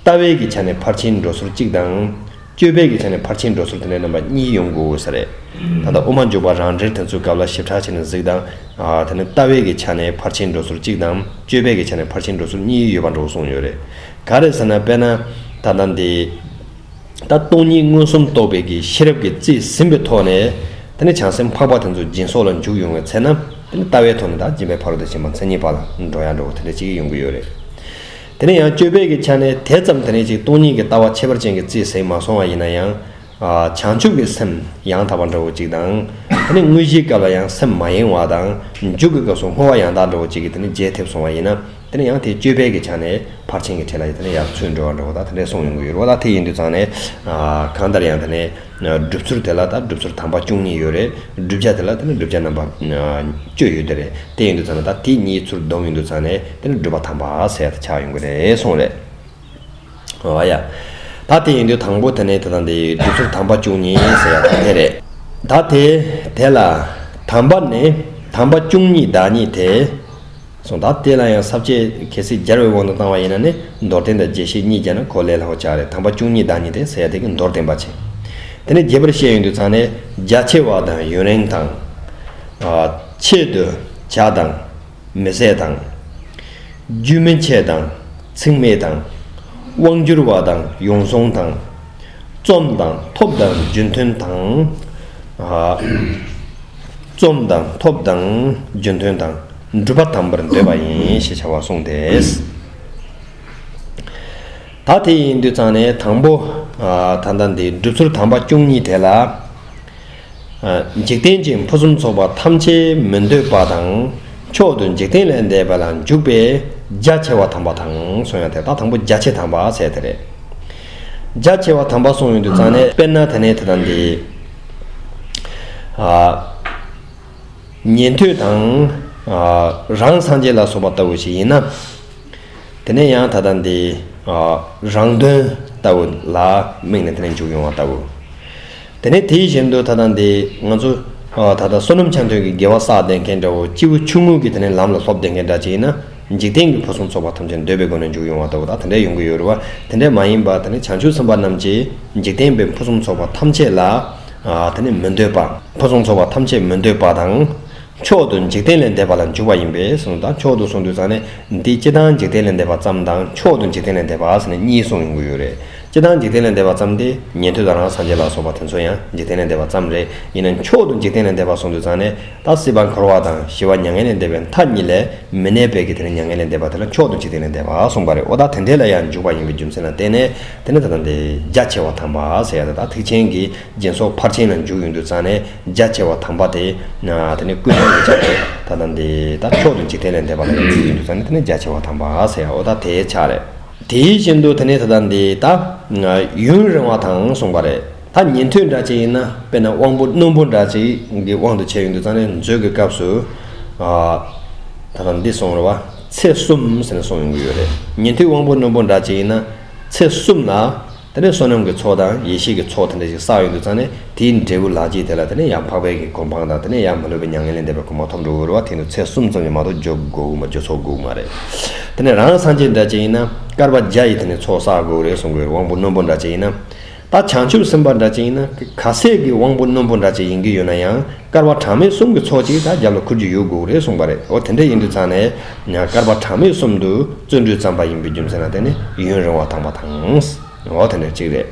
ལྟ་བའི་གི་ཆ་ནས་ཕར་ཕྱིན་འགྲོ་ཚུལ་གཅིག་དང་། སྤྱོད་པའི་གི་ཆ་ནས་ཕར་ཕྱིན་འགྲོ་ཚུལ་དེ་འདྲའི་རྣམ་པ་གཉིས་ཡོང་དགོས་ས་རེད། ད་ལྟ་དབུ་མ་འཇུག་པ་རང་འགྲེལ་དེ་ཚོའི་སྐབས་ལ་ཞིབ་ཕྲ་བྱས་ནས་གཟིགས་དང་། ཨ་དེ་ནི་ལྟ་བའི་གི་ཆ་ནས་ཕར་ཕྱིན་འགྲོ་ཚུལ་གཅིག་དང་། སྤྱོད་པའི་གི་ཆ་ནས་ཕར་ཕྱིན་འགྲོ་ཚུལ་གཉིས་ཡོད་པ་འདྲ་བོ་གསུངས་ཡོད་རེད། ག་རེ་ཟེར་ན། དཔེར་ན་ད་ལྟ་འདི་ད་སྟོང་ཉིད་མངོན་སུམ་རྟོགས་པའི་གི་ཤེས་རབ་ཀྱི་རྩིས་ཟིན་པའི་ཐོག་ནས། དེ་ནི་བྱང་སེམས་འཕགས་པ་དེ་ཚོ་སྦྱིན་སོགས་ལ་འཇུག་ཡོང་བའི་ཚེ་ན། དེ་ནི་ལྟ་བའི་ཐོག་ནས་ད་སྦྱིན་པའི་ཕ་རོལ་ཏུ་ཕྱིན་པ་མཚན་ཉིད་པ་ལ་འགྲོ་ཡ་འདྲ་བོ་དེ་འདྲ་ཅིག་ཡོང་གི་ཡོད་རེད། དེ་ནས་ཡང་སྤྱོད་པའི་གི་ཆ་ནས་དེ་ཙམ་དེ་ནས་ཅིག་སྟོང་ཉིད་ཀྱི་ལྟ་བ་ཁྱད་པར་ཅན་གྱི་རྩིས་ཟིན་མ་སོང་བ་ཡིན་ན་ཡང་། ཨ་བྱང་ཆུབ་ཀྱི་སེམས་ཡང་དག་པ་འདྲ་བོ་ཅིག་དང་། དེ་ནས་དངོས་གཞིའི་སྐབས་ལ་ཡང་སེམས་མ་ཡེངས་པ་དང་། མཇུག་གི་སྐབས་སུ་བསྔོ་བ་ཡང་དག་འདྲ་བོ་ཅིག་གིས་དེ་ནས་རྒྱས་ཐེབས་སོང་བ་ཡིན་ན། དེ་ནས་ཡང་དེ་སྤྱོད་པའི་གི་ཆ་ནས་ཕར་ཕྱིན་གྱི་ཁྲིད་ལ་དེ་ནས་ཡར་ཚུད་འགྲོ་བ་འདྲ་བོ་ད་དེ་འདྲས་གསུངས་ཡོང་གི་ཡོད་རེད་བ། ད་དེ་ཡིན་དུས་ཙང་ནས་ཨ་གང་ལྟར་ཡང་དེ་ནས། སྒྲུབ་ཚུལ་དེ་ལ་ད་སྒྲུབ་ཚུལ་དམ་པ་བཅུ་གཉིས་ཡོད་རེད། བསྒྲུབ་བྱ་དེ་ལ་དེ་ནི་བསྒྲུབ་བྱ་རྣམ་པ་བཅུ་ཡོད་དེ་རེད། དེ་ཡིན་དུས་ཙང་ནས་ད་དེ་གཉིས་ཚུར་བསྡོམས་ཡིན་དུས་ཙང་ནས་དེ་ནི་སྒྲུབ་པ་དམ་པ་ཟེར་ཡ་དེ་ཆགས་ཡོང་གི་རེད་གསུངས་རེད། འོ་ཡ། ད་དེ་ཡིན་དུས་དང་པོ་དེ་ནས་དེ་དང་དེ་སྒྲུབ་ཚུལ་དམ་པ་བཅུ་གཉིས་ཟེར་ཡ་ད་དེ་རེད། ད་དེ་དེ་ལ་དམ་པ་ནི་དམ་པ་བཅུ་གཉིས་བདག་ཉིད་དེ། གསུངས། ད་དེ་ལ་ཡང་ས་བཅད་གལ་སྲིད་སྦྱར་བའི་དབང་དུ་བཏང་བ་ཡིན་ན་ནི་མདོར་བསྟན་དང་རྒྱས་བཤད་གཉིས་སྦྱར་ན་གོ་ལས་སླ་བོ་ཆགས་རེད། དམ་པ་བཅུ་གཉིས་བདག་ཉིད་དེ་ཟེར་ཡ་དེ་གི་མདོར་བསྟན་པ་བྱས། དེ་ནས་རྒྱས་པར་བཤད་ཡོང་དུས་ཙང་ནས་རྒྱ་ཆེ་བ་དང་ཡུན་རིང་དང་། ཨ་ཆེད་དུ་བྱ་དང་མི་ཟད་དང་། རྒྱུན་མི་འཆད་དང་ཚིག་མེད་དང་། དབང་བསྒྱུར་བ་དང་ཡོངས་བཟུང་དང་། རྩོམ་དང་ཐོབ་དང་རྒྱུན་མཐུན་དང་། ཨ་རྩོམ་དང་ཐོབ་དང་རྒྱུན་མཐུན་དང་། སྒྲུབ་པ་དམ་པར་འདོད་པ་ཡིན་ཞེས་བྱ་བ་གསུངས་ཏེ། ད་དེ་ཡིན་དུས་ཙང་ནས་དང་པོ་ཨ་ད་ལྟ་འདི་སྒྲུབ་ཚུལ་དམ་པ་བཅུ་གཉིས་དེ་ལ། ཨ་འཇིག་རྟེན་གྱི་ཕུན་སུམ་ཚོགས་པ་ཐམས་ཅད་མི་འདོད་པ་དང་། མཆོག་ཏུ་འཇིག་རྟེན་ལས་འདས་པ་ལ་འཇུག་པའི་རྒྱ་ཆེ་བ་དམ་པ་དང་གསུངས་ཡ་དེ། ད་དང་པོ་རྒྱ་ཆེ་དམ་པ་ཟེར་དེ་རེད། རྒྱ་ཆེ་བ་དམ་པ་གསུངས་ཡོང་དུས་ཙང་ནས་དཔེར་ན་དེ་ནས་དེ་དང་འདི། ཨ་ཉན་ཐོས་དང་། ཨ་རང་སངས་རྒྱས་ལ་སོགས་པ་ལྟ་བུ་ཞིག་ཡིན་ན། དེ་ནས་ཡང་ད་ལྟ་འདི་ཨ་རང་དོན་ལྟ་བུ་ལ་དམིགས་ནས་དེ་ནས་འཇུག་ཡོང་བ་ལྟ་བུ། དེ་ནས་དེ་བཞིན་དུ་ད་ལྟ་འདི་ང་ཚོ་ཨ་ད་ལྟ་བསོད་ནམས་ཆ་མཐུན་གྱི་དགེ་བ་བསགས་བསྡད་མཁན་འདྲ་བོ། སྐྱེས་བུ་ཆུང་ངུ་གི་དེ་ནས་ལམ་ལ་སློབ་བསྡད་མཁན་འདྲ་ཅིག་ཡིན་ན། འཇིག་རྟེན་གྱི་ཕུན་སུམ་ཚོགས་པ་ཐམས་ཅད་འདོད་པའི་སྒོ་ནས་འཇུག་ཡོང་བ་ལྟ་བུ་དང་དེ་འདྲ་ཡོང་གི་ཡོད་རེད་བ། དེ་འདྲ་མ་ཡིན་པ་དེ་ནི་བྱང་ཆུབ་སེམས་དཔའ་རྣམས་ཀྱིས་འཇིག་རྟེན་པའི་ཕུན་སུམ་ཚོགས་པ་ཐམས་ཅད་ལ་ཨ་དེ་ནི་མི་འདོད་པ། ཕུན་སུམ་ཚོགས་པ་ཐམས་ཅད་མི་འདོད་པ་དང་། མཆོག་ཏུ་འཇིག་རྟེན་ལས་འདས་པ་ལ་འཇུག་པ་ཡིན་པས་གསུངས། ད་མཆོག་ཏུ་གསུངས་དུས་ཙང་ནས་འདི་སྤྱི་དང་འཇིག་རྟེན་ལས་འདས་པ་ཙམ་དང་མཆོག་ཏུ་འཇིག་རྟེན་ལས་འདས་པ་ཟེར་ནས་གཉིས་གསུངས་ཡོང་གི་ཡོད་རེད། སྤྱི་དང་འཇིག་རྟེན་ལས་འདས་པ་ཙམ་དེ་ཉན་ཐོས་དང་རང་སངས་རྒྱས་ལ་སོགས་པ་དེ་ཚོ་ཡང་འཇིག་རྟེན་ལས་འདས་པ་ཙམ་རེད། ཡིན་ན་མཆོག་ཏུ་འཇིག་རྟེན་ལས་འདས་པ་གསུངས་དུས་ཙང་ནས་ད་སྲིད་པ་འཁོར་བ་དང་ཞི་བ་མྱ་ངན་ལས་འདས་པའི་མཐའ་གཉིས་ལས་མི་གནས་པའི་གི་དེ་ནས་མྱ་ངན་ལས་འདས་པ་དེ་ལ་མཆོག་ཏུ་འཇིག་རྟེན་ལས་འདས་པ་གསུངས་པ་རེད། འོ་ད་དེ་འདྲས་ལ་ཡང་འཇུག་པ་ཡིན་པའི་རྒྱུ་མཚན་ལ་བརྟེན་ནས་དེ་ནས་ད་ལྟ་འདི་རྒྱ་ཆེ་བ་དམ་པ་ཟེར་ཡ་དེ་ད་ཐེག་ཆེན་གྱི་སྦྱིན་སོགས་ཕར་ཕྱིན་ལ་འཇུག་ཡོང་དུས་ཙང་ནས་རྒྱ་ཆེ་བ་དམ་པ་དེ་དེ་ནས་ཀུན་སློང་གི་ཆ་དེ་ད་ལྟ་འདི་ད་མཆོག་ཏུ་འཇིག་རྟེན་ལས་འདས་པ་ལ་ཡང་འཇུག་ཡོང་དུས་ཙང་ནས་དེ་ནས་རྒྱ་ཆེ་བ་དམ་པ་ཟེར་ཡ་འོ་ད་དེའི་ཆ་རེད། དེའི་བཞིན་དུ་དེ་ནས་ད་ལྟ་འདི་ད་ཡུན་རིང་བ་དང་གསུངས་པ་རེད། ད་ཉན་ཐོས་འདྲ་ཅིག་ཡིན་ན་དཔེར་ན་དབང་པོ་རྣོན་པོ་འདྲ་ཅིག་གི་དབང་དུ་བྱས་ཡོང་དུས་ཙང་ནས་མཛོད་ཀྱི་སྐབས་སུ་ད་ལྟ་འདི་གསུངས་རེད་བ། ཚེ་གསུམ་ཟེར་ནས་གསུངས་ཡོང་གི་ཡོད་རེད། ཉན་ཐོས་དབང་པོ་རྣོན་པོ་འདྲ་ཅིག་ཡིན་ན་ཚེ་གསུམ་ལ་དེ་ནས་བསོད་ནམས་ཀྱི་ཚོགས་དང་ཡེ་ཤེས་ཀྱི་ཚོགས་དེ་འདྲ་ཞིག་བསགས་ཡོང་དུས་ཙང་ནས་དེའི་འབྲས་བུ་ལག་གཅིག་དེ་ལ་དེ་ནས་ཡང་འཕགས་པའི་གི་གོ་འཕང་དང་དེ་ནས་ཡང་མི་སློབ་པའི་མྱ་ངན་ལས་འདས་པའི་གོ་འཕང་ཐོབ་འགྲོ་གི་རེད་བ། དེ་ནི་ཚེ་གསུམ་ཙམ་ཞིག་མ་གཏོགས་འཇོག་དགོས་མ་འཇོག་ཆོག་དགོས་མ་རེད། དེ་ནས་རང་སངས་རྒྱས་འདྲ་ཅིག་ཡིན་ན་བསྐལ་པ་བརྒྱ་ཡི་དེ་ནས་ཚོགས་བསགས་དགོས་རེད་གསུང་གི་ཡོད་རེད། དབང་པོ་རྣོན་པོ་འདྲ་ཅིག་ཡིན་ན། ད་བྱང་ཆུབ་སེམས་དཔའ་འདྲ་ཅིག་ཡིན་ན་ག་ཚད་ཀྱི་དབང་པོ་རྣོན་པོ་འདྲ་ཅིག་ཡིན་གྱི་ཡོད་ན་ཡང་བསྐལ་པ་གྲངས་མེད་གསུམ་གྱི་ཚོགས་ཅིག་ད་རྒྱབ་ལ་འཁུར་རྒྱུ་ཡོད་དགོས་རེད་གསུངས་པ་རེད། འོ་དེ་འདྲ་ཡིན་དུས་ཙང་ནས་བསྐལ་པ་གྲངས་མེད་གསུམ་དུ་བརྩོན་འགྲུས་བརྩམས་པ་ཡིན་པའི་རྒྱུ་མཚན་ལ་བརྟེན་ནས་ཡུན་རིང་བ་དམ་པ་དང་། འོ་དེ་འདྲ་གཅིག་རེད།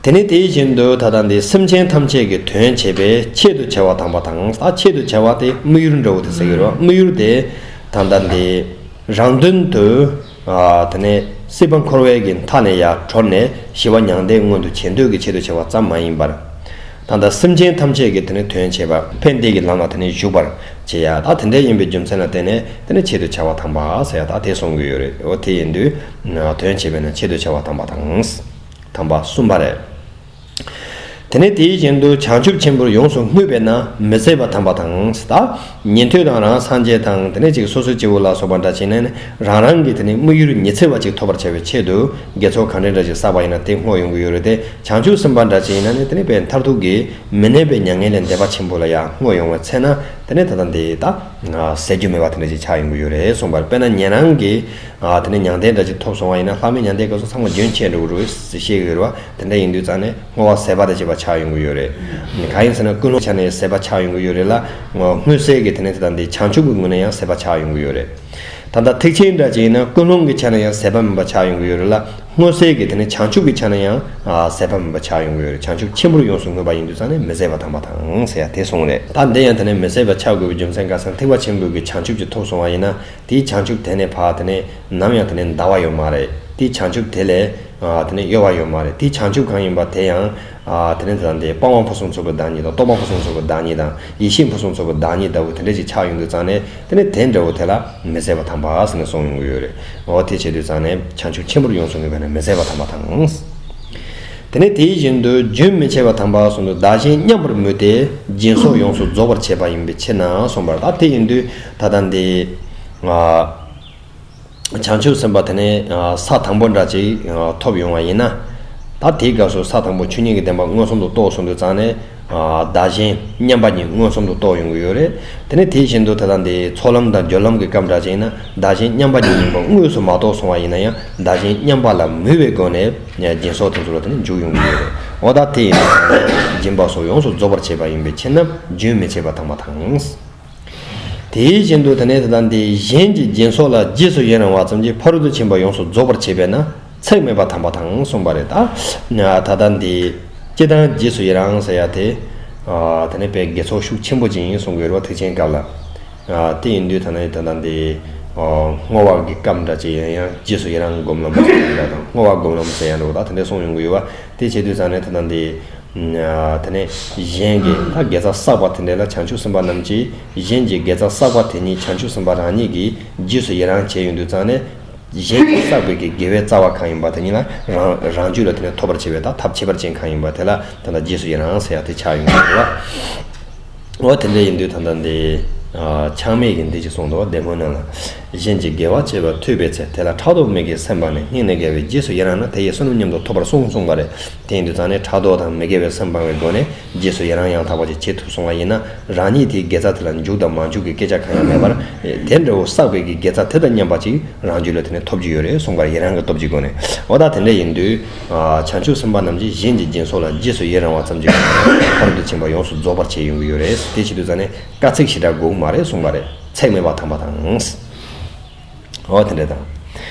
དེ་ནས་དེ་བཞིན་དུ་ད་ལྟ་འདི་སེམས་ཅན་ཐམས་ཅད་ཀྱི་དོན་བྱེད་པའི་ཆེད་དུ་བྱ་བ་དམ་པ་དང་། ད་ཆེད་དུ་བྱ་བ་དེ་དམིགས་ཡུལ་འདྲ་བོ་དེ་ཟེར་གྱི་རེད་བ། དམིགས་ཡུལ་དེ་ད་ལྟ་འདི་རང་དོན་དུ། ཨ། དེ་ནས་སྲིད་པ་འཁོར་བའི་གི་མཐའ་ནས་ཡར་གྲོལ་ནས་ཞི་བ་མྱང་འདས་མངོན་དུ་བྱེད་འདོད་ཀྱི་ཆེད་དུ་བྱ་བ་ཙམ་མ་ཡིན་པར། ད་ལྟ་སེམས་ཅན་ཐམས་ཅད་ཀྱི་དེ་ནས་དོན་བྱེད་པ་ཕན་བདེ་གི་ལམ་ལ་དེ་ནས་ཞུགས་པར་བྱེད་ཡ་ད་དེ་འདྲ་ཡིན་པའི་རྒྱུ་མཚན་ལ་བརྟེན་ནས་དེ་ནས་ཆེད་དུ་བྱ་བ་དམ་པ་ཟེར་ཡ་ད་དེ་གསུང་གི་ཡོད་རེད། འོ་དེ་ཡིན་དུས་དོན་བྱེད་པས་ན་ཆེད་དུ་བྱ་བ་དམ་པ་དང་། དམ་པ་གསུམ་པ་རེད། དེ་ནས་དེའི་རྒྱན་དུ་བྱང་ཆུབ་ཆེན་པོར་ཡོངས་སུ་བསྔོས་པས་ན་མི་ཟད་པ་དམ་པ་དང་། ད་ཉན་ཐོས་དང་རང་སངས་རྒྱས་དང་དེ་ནས་ཅིག་སོ་སོའི་སྐྱེ་བོ་ལ་སོགས་པ་འདྲ་བྱས་ནས་ནི་རང་རང་གི་དེ་ནས་དམིགས་ཡུལ་ཉི་ཚེ་བ་ཅིག་ཐོབ་པར་བྱ་བའི་ཆེད་དུ་དགེ་ཚོགས་གང་འདྲ་འདྲ་ཞིག་བསགས་པ་ཡིན་ན་དེ་བསྔོ་ཡོང་གི་ཡོད་རེད་དེ། བྱང་ཆུབ་སེམས་དཔའ་འདྲ་ཅིག་ཡིན་ན་ནི་དེ་ནས་པའི་མཐར་ཐུག་གི་མི་གནས་པའི་མྱ་ངན་ལས་འདས་པ་ཆེན་པོ་ལ་ཡང་བསྔོ་ཡོང་བའི་ཚེ་ན་དེ་ནས་ད་ལྟ་འདི་ད་ཟད་རྒྱུ་མེད་པ་དེ་འདྲ་ཞིག་ཆགས་ཡོང་གི་ཡོད་རེད་གསུངས་པར། དཔེར་ན་ཉན་རང་གི་དེ་ནས་མྱང་འདས་འདྲ་ཅིག་ཐོབ་སོང་བ་ཡིན་ན་ལྷག་མའི་མྱང་འདས་སྐབས་སུ་ཚང་མ་རྒྱུན་ཆད་འགྲོ་གི་རེད་ཟེར་བཤད་ཀྱི་ཡོད་རེད་བ། དེ་འདྲ་ཡིན་དུས་ཙང་ནས་བསྔོ་བ་ཟད་པ་དང་བཅས་པ་ཆགས་ཡོང་གི་ཡོད་རེད། གང་ཡིན་ཟེར་ན་ཀུན་སློང་ཆ་ནས་ཟད་པ་ཆགས་ཡོང་གི་ཡོད་རེད་ལ། བསྔོ་ཟད་ཀྱི་དེ་ནས་དེ་དང་དེ་བྱང་ཆུབ་ཀྱི་ངོས་ནས་ཡང་ཟད་པ་ཆགས་ཡོང་གི་ཡོད་རེད། ད་ལྟ་ཐེག་ཆེན་འདྲ་ཅིག་ཡིན་ན་ཀུན་སློང་གི་ཆ་ནས་ཡང་ཟད་པ་མིན་པ་ཆགས་ཡོང་གི་ཡོད་རེད་ལ། བསྔོ་ཟད་ཀྱི་དེ་ནས་བྱང་ཆུབ་ཀྱི་ཆ་ནས་ཡང་ཟད་པ་མིན་པ་ཆགས་ཡོང་གི་ཡོད་རེད། བྱང་ཆུབ་ཆེན་པོར་ཡོངས་སུ་བསྔོས་པ་ཡིན་དུས་ཙང་ནས་མི་ཟད་པ་དམ་པ་དང་ཟེར་ཡ་དེ་གསུངས་རེད། ད་འདི་ཡང་དེ་ནས་མི་ཟད་པ་ཆགས་དགོས་པའི་རྒྱུ་མཚན་ག་ཟེར་ན་ཐེག་པ་ཆེན་པོའི་གི་བྱང་ཆུབ་ཅིག་ཐོབ་སོང་བ་ཡིན་ན། དེའི་བྱང་ཆུབ་དེ་ནས་ཕར་དེ་ནས་ནམ་ཡང་དེ་ནས་འདའ་བ་ཡོད་མ་རེད། དེའི་བྱང་ཆུབ་དེ་ལས་དེ་ནས་གཡོ་བ་ཡོད་མ་རེད། དེའི་བྱང་ཆུབ་གང་ཡིན་པ་དེ་ཡང་དེ་ནས་དེ་དང་དེ་སྤང་བ་ཕུན་སུམ་ཚོགས་པའི་བདག་ཉིད་དང་རྟོགས་པ་ཕུན་སུམ་ཚོགས་པའི་བདག་ཉིད་དང་ཡེ་ཤེས་ཕུན་སུམ་ཚོགས་པའི་བདག་ཉིད་ལྟ་བུ་དེ་འདྲ་ཞིག་ཆགས་ཡོང་དུས་ཙང་ནས་དེ་ནས་དེ་འདྲ་བོ་དེ་ལ་མི་ཟད་པ་དམ་པ་ཟེར་ནས་གསུངས་ཡོང་གི་ཡོད་རེད། འོ་དེ་བྱེད་དུས་ཙང་ནས་བྱང་ཆུབ་ཆེན་པོར་ཡོངས་སུ་བསྔོས་པས་ན་མི་ཟད་པ་དམ་པ་དང་། དེ་ནས་དེའི་བཞིན་དུ་རྒྱུན་མི་འཆད་པ་དམ་པ་གསུངས་དུས་བདག་གཞན་མཉམ་པར་མོས་ཏེ་སྦྱིན་སོགས་ཡོངས་སུ་རྫོགས་པར་བྱེད་པ་ཡིན་པའི་ཕྱིར་ན་གསུངས་པར། ད་དེ་ཡིན་དུས་ད་ལྟ་འདི། བྱང་ཆུབ་སེམས་དཔའ་དེ་ནས་ས་དང་པོ་འདྲ་ཅིག་ཐོབ་ཡོང་བ་ཡིན་ན། ད་དེའི་སྐབས་སུ་ས་དང་པོ་ཆོས་ཉིད་ཀྱི་བདེན་པ་མངོན་སུམ་དུ་རྟོགས་སོང་དུས་ཙང་ནས། བདག་གཞན་མཉམ་པ་ཉིད་མངོན་སུམ་དུ་རྟོགས་ཡོང་གི་ཡོད་རེད། དེ་ནས་དེ་བཞིན་དུ་ད་ལྟ་འདི་ཚོགས་ལམ་དང་སྦྱོར་ལམ་གྱི་སྐབས་འདྲ་ཅིག་ཡིན་ན་བདག་གཞན་མཉམ་པ་ཉིད་ཡིན་པ་དངོས་སུ་མ་རྟོགས་སོང་བ་ཡིན་ན་ཡང་བདག་གཞན་མཉམ་པ་ལ་མོས་པའི་སྒོ་ནས་སྦྱིན་སོགས་དེ་ཚོ་ལ་དེ་ནས་འཇུག་ཡོང་གི་ཡོད་རེད། འོ་ད་དེ་ཡིན་ན་སྦྱིན་པ་སོགས་ཡོངས་སུ་རྫོགས་པར་བྱེད་པ་ཡིན་པའི་ཕྱིར་ན་རྒྱུན་མི་འཆད་པ་དམ་པ་དང་། དེའི་བཞིན་དུ་དེ་ནས་ད་ལྟ་འདི་གཞན་གྱི་སྦྱིན་སོགས་ལ་རྗེས་སུ་ཡི་རང་བ་ཙམ་གྱིས་ཕ་རོལ་ཏུ་ཕྱིན་པ་ཡོངས་སུ་རྫོགས་པར་བྱེད་པས་ན་ཚེགས་མེད་པ་དམ་པ་དང་གསུངས་པ་རེད། ད་ད་ལྟ་འདི་སྤྱི་དང་རྗེས་སུ་ཡི་རང་ཟེར་ཡ་དེ། དེ་ནས་དཔེ་དགེ་ཚོགས་ཤུགས་ཆེན་པོ་ཅིག་ཡིན་གསུང་གི་ཡོད་རེད་བ། ཐེག་ཆེན་སྐབས་ལ། དེ་ཡིན་དུས་ད་ནི་ད་ལྟ་འདི་བསྔོ་བ་གི་སྐབས་འདྲ་ཅིག་ཡིན་ཡང་རྗེས་སུ་ཡི་རང་སྒོམ་ལམ་ཟེར་ཡ་འདྲ་དང་བསྔོ་བ་སྒོམ་ལམ་ཟེར་ཡ་འདྲ་བོ་ད་དེ་འདྲ་གསུངས་ཡོང་གི་ཡོད་བ། དེ་བྱེད་དུས་ཙང་ནས་ད་ལྟ་འདི། དེ་ནས་གཞན་གྱི་ད་དགེ་རྩ་བསགས་པ་དེ་འདྲ་ལ་བྱང་ཆུབ་སེམས་དཔའ་རྣམས་ཀྱིས་གཞན་གྱི་དགེ་རྩ་བསགས་པ་དེ་ཉིད་བྱང་ཆུབ་སེམས་དཔའ་རང་ཉིད་ཀྱིས་རྗེས་སུ་ཡི་རང་བྱས་ཡོང་དུས་ཙང་ནས་གཞན་གྱིས་བསགས་པའི་གི་དགེ་བའི་རྩ་བ་གང་ཡིན་པ་དེ་ཉིད་ལ་རང་རང་རྒྱུད་ལ་དེ་ནས་ཐོབ་པར་བྱེད་པའི་ད་ཐབས་ཁྱད་པར་ཅན་གང་ཡིན་པ་དེ་ལ་ད་ལྟ་རྗེས་སུ་ཡི་རང་ཟེར་ཡ་དེ་ཆགས་ཡོང་གི་ཡོད་རེད་བ། འོ་དེ་འདྲ་ཡིན་དུས་ད་ལྟ་འདི་ཆགས་མེད་ཀྱི་འདི་ཅིག་གསུངས་འདུག་བ་བདེ་སྨོན་ནང་ལ། གཞན་གྱི་དགེ་བ་བྱེད་པར་ཐོས་པའི་ཚེ། དེ་ལ་ཕྲག་དོག་མི་དགེའི་སེམས་སྤངས་ནས། སྙིང་ནས་དགེ་བའི་རྗེས་སུ་ཡི་རང་ན། དེ་ཡི་བསོད་ནམས་མཉམ་དུ་ཐོབ་པར་གསུངས་གསུངས་པ་རེད། དེ་ཡིན་དུས་ཙང་ནས་ཕྲག་དོག་དང་མི་དགེ་བའི་སེམས་སྤངས་པའི་སྒོ་ནས་རྗེས་སུ་ཡི་རང་ཡང་དག་པ་ཅིག་བྱེད་ཐུབ་སོང་བ་ཡིན་ན། རང་ཉིད་དེའི་དགེ་རྩ་དེ་ལ་འཇུག་དང་མ་འཇུག་གི་སྐད་ཆ་གང་ཡང་མེད་པར། དེ་འདྲ་བོ་བསགས་པའི་གི་དགེ་རྩ་དེ་དང་མཉམ་པ་ཅིག་རང་རྒྱུད་ལ་དེ་ནས་ཐོབ་ཀྱི་ཡོད་རེད་གསུངས་པ་རེད། ཡི་རང་གི་སྟོབས་ཀྱི་སྒོ་ནས། འོ་ད་དེ་འདྲ་ཡིན་དུས། བྱང་ཆུབ་སེམས་དཔའ་རྣམས་ཀྱིས་གཞན་གྱི་སྦྱིན་སོགས་ལ་རྗེས་སུ་ཡི་རང་བ་ཙམ་གྱིས་ཕ་རོལ་ཏུ་ཕྱིན་པ་ཡོངས་སུ་རྫོགས་པར་བྱེད་ཡོང་གི་ཡོད་རེད། དེ་བྱེད་དུས་ཙང་ནས་དཀའ་ཚེགས་ཞེ་དྲག་དགོས་ཀྱི་མ་རེད་གསུངས་པ་རེད། ཚེགས་མེད་པ་དམ་པ་དང་། འོ་དེ་འདྲ་དང་།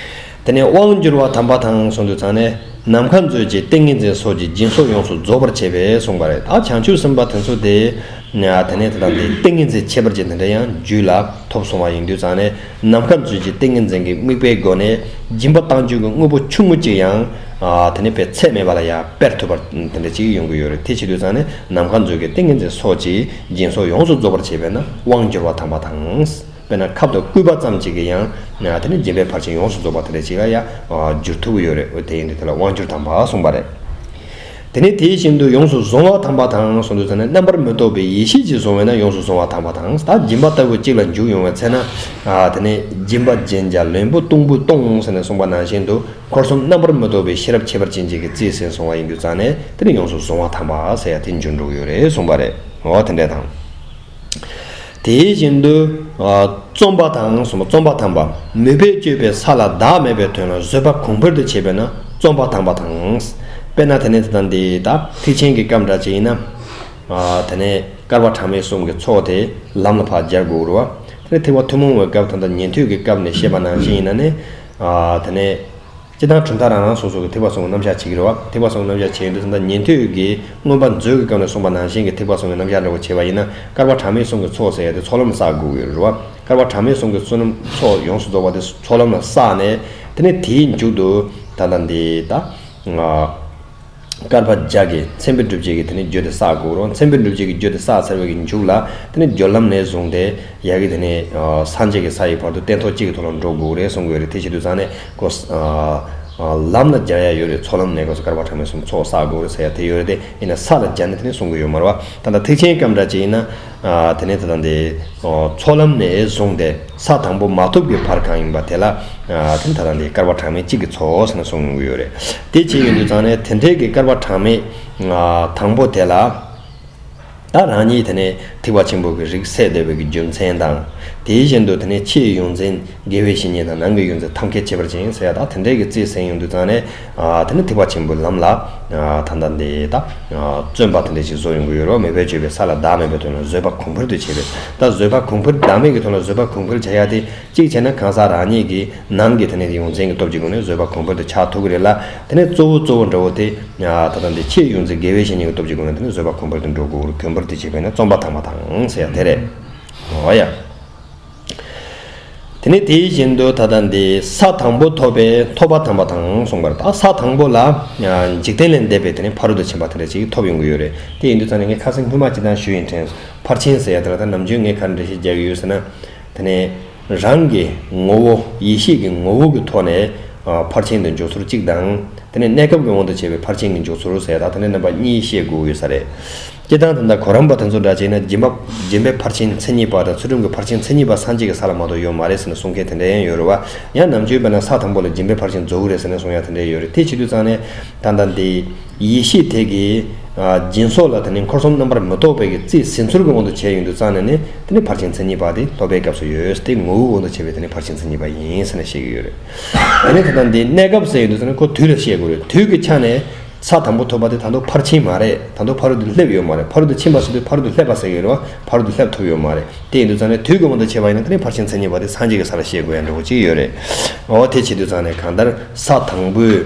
དེ་ནས་དབང་བསྒྱུར་བ་དམ་པ་དང་གསུངས་དུས་ཙང་ནས་ནམ་མཁའ་མཛོད་ཀྱི་ཏིང་ངེ་འཛིན་སོགས་ཀྱིས་སྦྱིན་སོགས་ཡོངས་སུ་རྫོགས་པར་བྱེད་པས་གསུངས་པ་རེད། ད་བྱང་ཆུབ་སེམས་དཔའ་དེ་ཚོ་དེ། དེ་ནས་དེ་དང་དེ་ཏིང་ངེ་འཛིན་ཁྱད་པར་ཅན་དེ་འདྲ་ཡང་རྒྱུད་ལ་ཐོབ་སོང་བ་ཡིན་དུས་ཙང་ནས། ནམ་མཁའ་མཛོད་ཀྱི་ཏིང་ངེ་འཛིན་གྱི་དམིགས་པའི་སྒོ་ནས་སྦྱིན་པ་བཏང་བཅུག་གི་དངོས་པོ་ཆུང་ངུ་གཅིག་ཡང་། དེ་ནས་དཔེ་ཚད་མེད་པ་ལ་ཡང་སྤེལ་ཐུབ་པ་དེ་འདྲ་ཅིག་ཡོང་གི་ཡོད་རེད། དེ་བྱེད་དུས་ཙང་ནས་ནམ་མཁའ་མཛོད་ཀྱི་ཏིང་ངེ་འཛིན་སོགས་ཀྱིས་སྦྱིན་སོགས་ཡོངས་སུ་རྫོགས་པར་བྱེད་པས་ན་དབང་བསྒྱུར་བ་དམ་པ་དང་། དཔེར་ན་ཁབ་དང་སྐུད་པ་ཙམ་གཅིག་གིས་ཡང་། དེ་ནས་སྦྱིན་པའི་ཕར་ཕྱིན་ཡོངས་སུ་རྫོགས་པ་དེ་འདྲ་ཅིག་ལ་ཡང་། བསྒྱུར་ཐུབ་ཀྱི་ཡོད་རེད། འོ་དེ་ཡིན་དུས་དེ་ལ་དབང་བསྒྱུར་དམ་པ་གསུངས་པ་རེད། དེ་ནས་དེ་བཞིན་དུ་ཡོངས་སུ་བཟུང་བ་དམ་པ་དང་གསུངས་དུས་ཙང་ནས་རྣམ་པར་མི་རྟོག་པའི་ཡེ་ཤེས་ཀྱིས་བཟུང་བས་ན་ཡོངས་སུ་བཟུང་བ་དམ་པ་དང་། ད་སྦྱིན་པ་ལྟ་བུ་གཅིག་ལ་འཇུག་ཡོང་བའི་ཚེ་ན། དེ་ནས་སྦྱིན་པ་སྦྱིན་བྱ་ལེན་པོ་གཏོང་ཕོད་གཏོང་ཟེར་ནས་གསུངས་པ་ནང་བཞིན་དུ་འཁོར་གསུམ་རྣམ་པར་མི་རྟོག་པའི་ཤེས་རབ་ཁྱད་པར་ཅན་གཅིག་གིས་རྩིས་ཟིན་སོང་བ་ཡིན་དུས་ཙང་ནས་དེ་ནས་ཡོངས་སུ་བཟུང་བ་དམ་པ་ཟེར་ཡ་དེ་འབྱུང་འགྲོ་གི་ཡོད་རེད་གསུངས་པ་རེད། འོ་དེ་འདྲ་དང་། དེ་བཞིན་དུ། ཨ། བརྩོན་པ་དང་གསུངས་པ། བརྩོན་པ་དམ་པ། མོས་པས་སྤྱོད་པའི་ས་ལ་བདག་མེད་པའི་དོན་ལ་བཟོད་པ་གོང་འཕེལ་དུ་བྱེད་པས་ན་བརྩོན་པ་དམ་པ་དང་། དཔེར་ན་དེ་ནས་དེ་དང་འདི་ད་ཐེག་ཆེན་གྱི་སྐབས་འདྲ་ཅིག་ཡིན་ན། ཨ། དེ་ནས་བསྐལ་པ་གྲངས་མེད་གསུམ་གྱི་ཚོགས་དེ་ལམ་ལ་ཕར་སྦྱར་དགོས་རེད་བ། དེ་ནས་ཐེག་པ་ཐུན་མོང་བའི་སྐབས་ད་ལྟ་ཉན་ཐོས་ཀྱི་སྐབས་ནས་བཤད་པ་ནང་བཞིན་ཡིན་ན་ནི། ཨ། དེ་ནས། སྤྱིར་བཏང་གྲུབ་མཐའ་རང་རང་སོ་སོ་གི་ཐེག་པ་གསུམ་གྱི་རྣམ་གཞག་བྱེད་ཀྱི་རེད་བ། ཐེག་པ་གསུམ་གྱི་རྣམ་གཞག་བྱེད་ཡོང་དུས་ཙམ་པ་ཉན་ཐོས་ཀྱིས་མངོན་པ་མཛོད་ཀྱི་སྐབས་ནས་གསུངས་པ་ནང་བཞིན་གྱི་ཐེག་པ་གསུམ་གྱི་རྣམ་གཞག་འདྲ་བོ་བྱེད་པ་ཡིན་ན་བསྐལ་པ་གྲངས་མེད་གསུམ་གྱི་ཚོགས་ཟེར་ཡ་དེ་ཚོགས་ལམ་བསགས་དགོས་ཀྱི་ཡོད་རེད་བ། བསྐལ་པ་གྲངས་མེད་གསུམ་གྱི་བསོད་ནམས་ཚོགས་ཡོངས་སུ་རྫོགས་པ་དེ་ཚོགས་ལམ་ལ་བསགས་ནས་དེ་ནས་དེའི་མཇུག་ཏུ་ད་ལྟ་འདི་ད། བསྐལ་པ་བརྒྱ་གི་མཚན་དཔེ་སྒྲུབ་བྱེད་ཀྱི་དེ་ནས་རྒྱུ་དེ་བསགས་དགོས་རེད། མཚན་དཔེ་སྒྲུབ་བྱེད་ཀྱི་རྒྱུ་དེ་བསགས་ཚར་བའི་གི་མཇུག་ལ་དེ་ནས་སྦྱོར་ལམ་ནས་བཟུང་སྟེ་ཡ་གི་དེ་ནས་སངས་རྒྱས་ཀྱི་ས་ཡི་བར་དུ་སྟན་ཐོག་གཅིག་གི་ཐོག་ལ་འགྲོ་དགོས་རེད་གསུང་གི་ཡོད་རེད། དེ་བྱེད་དུས་ཙང་ནས་ཁོ་ལམ་ལ་སྦྱར་ཡ་ཡོད་རེད། ཚོགས་ལམ་ནས་ཁོ་བསྐལ་པ་གྲངས་མེད་གསུམ་ཚོགས་བསགས་དགོས་རེད་ཟེར་ཡ་དེ་ཡོད་རེད་དེ། ཡིན་ན་ས་ལ་སྦྱར་ནས་དེ་ནས་གསུང་གི་ཡོད་མ་རེད་བ། ད་ལྟ་ཐེག་ཆེན་སྐབས་འདྲ་ཅིག་ཡིན་ན། དེ་ནས་ད་ལྟ་འདི། ཚོགས་ལམ་ནས་བཟུང་སྟེ་ས་དང་པོ་མ་ཐོབ་ཀྱི་བར་གང་ཡིན་པ་དེ་ལ། དེ་ནས་ད་ལྟ་འདི་བསྐལ་པ་གྲངས་མེད་གཅིག་གི་ཚོགས་ཟེར་ནས་གསུང་གི་ཡོད་རེད། དེ་བྱས་ཡོང་དུས་ཙང་ནས་དེ་འདྲའི་གི་བསྐལ་པ་གྲངས་མེད་དང་པོ་དེ་ལ། ད་རང་ཉིད་དེ་ནས་ཐེག་པ་ཆེན་པོ་གི་རིགས་སད་བསྡད་པའི་གི་རྒྱུ་མཚན་དང་། དེ་བཞིན་དུ་དེ་ནས་ཕྱིའི་ཡོངས་འཛིན་དགེ་བའི་བཤེས་གཉེན་དང་ནང་གི་ཡོངས་འཛིན་ཐབས་མཁས་ཁྱད་པར་ཅན་ཟེར་ཡ་དང་དེ་འདྲའི་གི་རྩིས་ཟིན་ཡོང་དུས་ཙང་ནས། དེ་ནས་ཐེག་པ་ཆེན་པོའི་ལམ་ལ་ད་ལྟ་འདི་ད་བརྩོན་པ་དེ་འདྲ་ཞིག་བཟོ་ཡོང་གི་ཡོད་རེད། མོས་པས་སྤྱོད་པའི་ས་ལ་བདག་མེད་པའི་དོན་ལ་བཟོད་པ་གོང་འཕེལ་དུ་བྱེད་པས། ད་བཟོད་པ་གོང་འཕེལ་བདག་མེད་ཀྱི་དོན་ལ་བཟོད་པ་གོང་འཕེལ་བྱ་ཡ་དེ། གཅིག་བྱས་ན་གང་ཟག་རང་ཉིད་ཀྱི་ནང་གི་དེ་ནས་ཡོངས་འཛིན་གྱི་སྟོབས་ཀྱི་སྒོ་ནས་བཟོད་པ་གོང་འཕེལ་དུ་ཆགས་ཐུབ་ཀྱི་རེད་ལ། དེ་ནས་གཙོ་བོ་གཙོ་བོ་འདྲ་བོ་དེ་ད་ལྟ་འདི་ཕྱིའི་ཡོངས་འཛིན་དགེ་བའི་བཤེས་གཉེན་གྱི་སྟོབས་ཀྱི་སྒོ་ནས་དེ་ནས་བཟོད་པ་གོང་འཕེལ་དུ་འགྲོ་དགོས་རེད། གོང་འཕེལ་དུ་བྱེད་པས་ན་བརྩོན་པ་དམ་པ་དང་ཟེར་ཡ་དེ་རེད། འོ་ཡ། དེ་ནས་དེ་བཞིན་དུ་ད་ལྟ་འདི་ས་དང་པོ་ཐོབ་པས་ཐོབ་པ་དམ་པ་དང་གསུངས་པར། ད་ས་དང་པོ་ལ་འཇིག་རྟེན་ལས་འདས་པའི་དེ་ནས་ཕ་རོལ་ཏུ་ཕྱིན་པ་དེ་འདྲ་ཅིག་ཐོབ་ཡོང་གི་ཡོད་རེད། དེ་ཡིན་དུས་ཙང་ནས་ངས་ཁ་སང་སྔོན་མ་ཅི་ལྟར་ཞུས་ཡིན་དྲན། ཕར་ཕྱིན་ཟེར་ཡ་དེ་ལ་ད་ནམ་རྒྱུན་ངས་ག་འདྲ་ཞིག་རྒྱག་གི་ཡོད་ཟེར་ན། དེ་ནས་རང་གི་ངོ་བོ་ཡེ་ཤེས་ཀྱི་ངོ་བོ་གི་ཐོག་ནས་ཕར་ཕྱིན་དུ་འཇུག་ཚུལ་གཅིག་དང་། དེ་ནས་གནས་སྐབས་ཀྱི་དབང་དུ་བྱས་པའི་ཕར་ཕྱིན་གྱི་འཇུག་ཚུལ་ཟེར་ཡ་ད་དེ་ནས་རྣམ་པ་གཉིས་བཤད་དགོས་ཡོད་ས་རེད། སྤྱིར་བཏང་ད་ལྟ་གོ་རམས་པ་དེ་ཚོ་འདྲ་བྱས་ན་སྦྱིན་པ་སྦྱིན་པའི་ཕར་ཕྱིན་མཚན་ཉིད་པ་དང་ཚུལ་ཁྲིམས་ཀྱི་ཕར་ཕྱིན་མཚན་ཉིད་པ་སངས་རྒྱས་ཀྱི་ས་ལ་མ་གཏོགས་ཡོད་མ་རེད་ཟེར་ནས་གསུང་མཁན་དེ་འདྲ་ཡང་ཡོད་རེད་བ། ཡང་ནམ་རྒྱུན་དཔེར་ན་ས་དང་པོ་ལ་སྦྱིན་པའི་ཕར་ཕྱིན་རྫོགས་ཀྱི་རེད་ཟེར་ནས་གསུང་ཡ་དེ་འདྲ་ཡོད་རེད། དེ་བྱེད་དུས་ཙང་ནས་ད་ལྟ་འདི་ཡེ་ཤེས་དེ་གིས་སྦྱིན་སོགས་ལ་དེ་ནས་འཁོར་གསུམ་རྣམ་པར་མི་རྟོག་པའི་གི་རྩིས་ཟིན་ཚུལ་གྱི་དབང་དུ་བྱས་ཡོང་དུས་ཙང་ནས་ནི་དེ་ནས་ཕར་ཕྱིན་མཚན་ཉིད་པ་དེ་སློབ་པའི་སྐབས་སུ་ཡོད་དེ། ངོ་བོའི་དབང་དུ་བྱས་པའི་དེ་ནས་ཕར་ཕྱིན་མཚན་ཉིད་པ་ཡིན་ཟེར་ནས་བཤད་ཀྱི་ཡོད་རེད། དེ་ནས་ད་ལྟ་འདི་གནས་སྐབས་ཟེར་ཡོང་དུས་ཙང་ནས་ཁོ་དུས་ལ་བཤད་དགོས་རེད། དུས་ཀྱི་ཆ་ནས། ས་དང་པོ་ཐོབ་པ་དེ་ད་དུང་ཕར་ཕྱིན་མ་རེད། ད་དུང་ཕ་རོལ་ཏུ་སླེབས་ཡོད་མ་རེད། ཕ་རོལ་ཏུ་ཕྱིན་པ་ཟེར་དུས་ཕ་རོལ་ཏུ་སླེབས་པ་ཟེར་གྱི་རེད་བ། ཕ་རོལ་ཏུ་སླེབས་ཐུབ་ཡོད་མ་རེད། དེ་ཡིན་དུས་ཙང་ནས་དུས་ཀྱི་དབང་དུ་བྱས་པ་ཡིན་ན་དེ་ནས་ཕར་ཕྱིན་མཚན་ཉིད་པ་དེ་སངས་རྒྱས་ཀྱི་ས་ལ་བཤད་དགོས་ཡ་འདྲ་བོ་ཅིག་ཡོད་རེད། འོ་དེ་བྱེད་དུས་ཙང་ནས་གང་ལྟར་ས་དང་པོའི་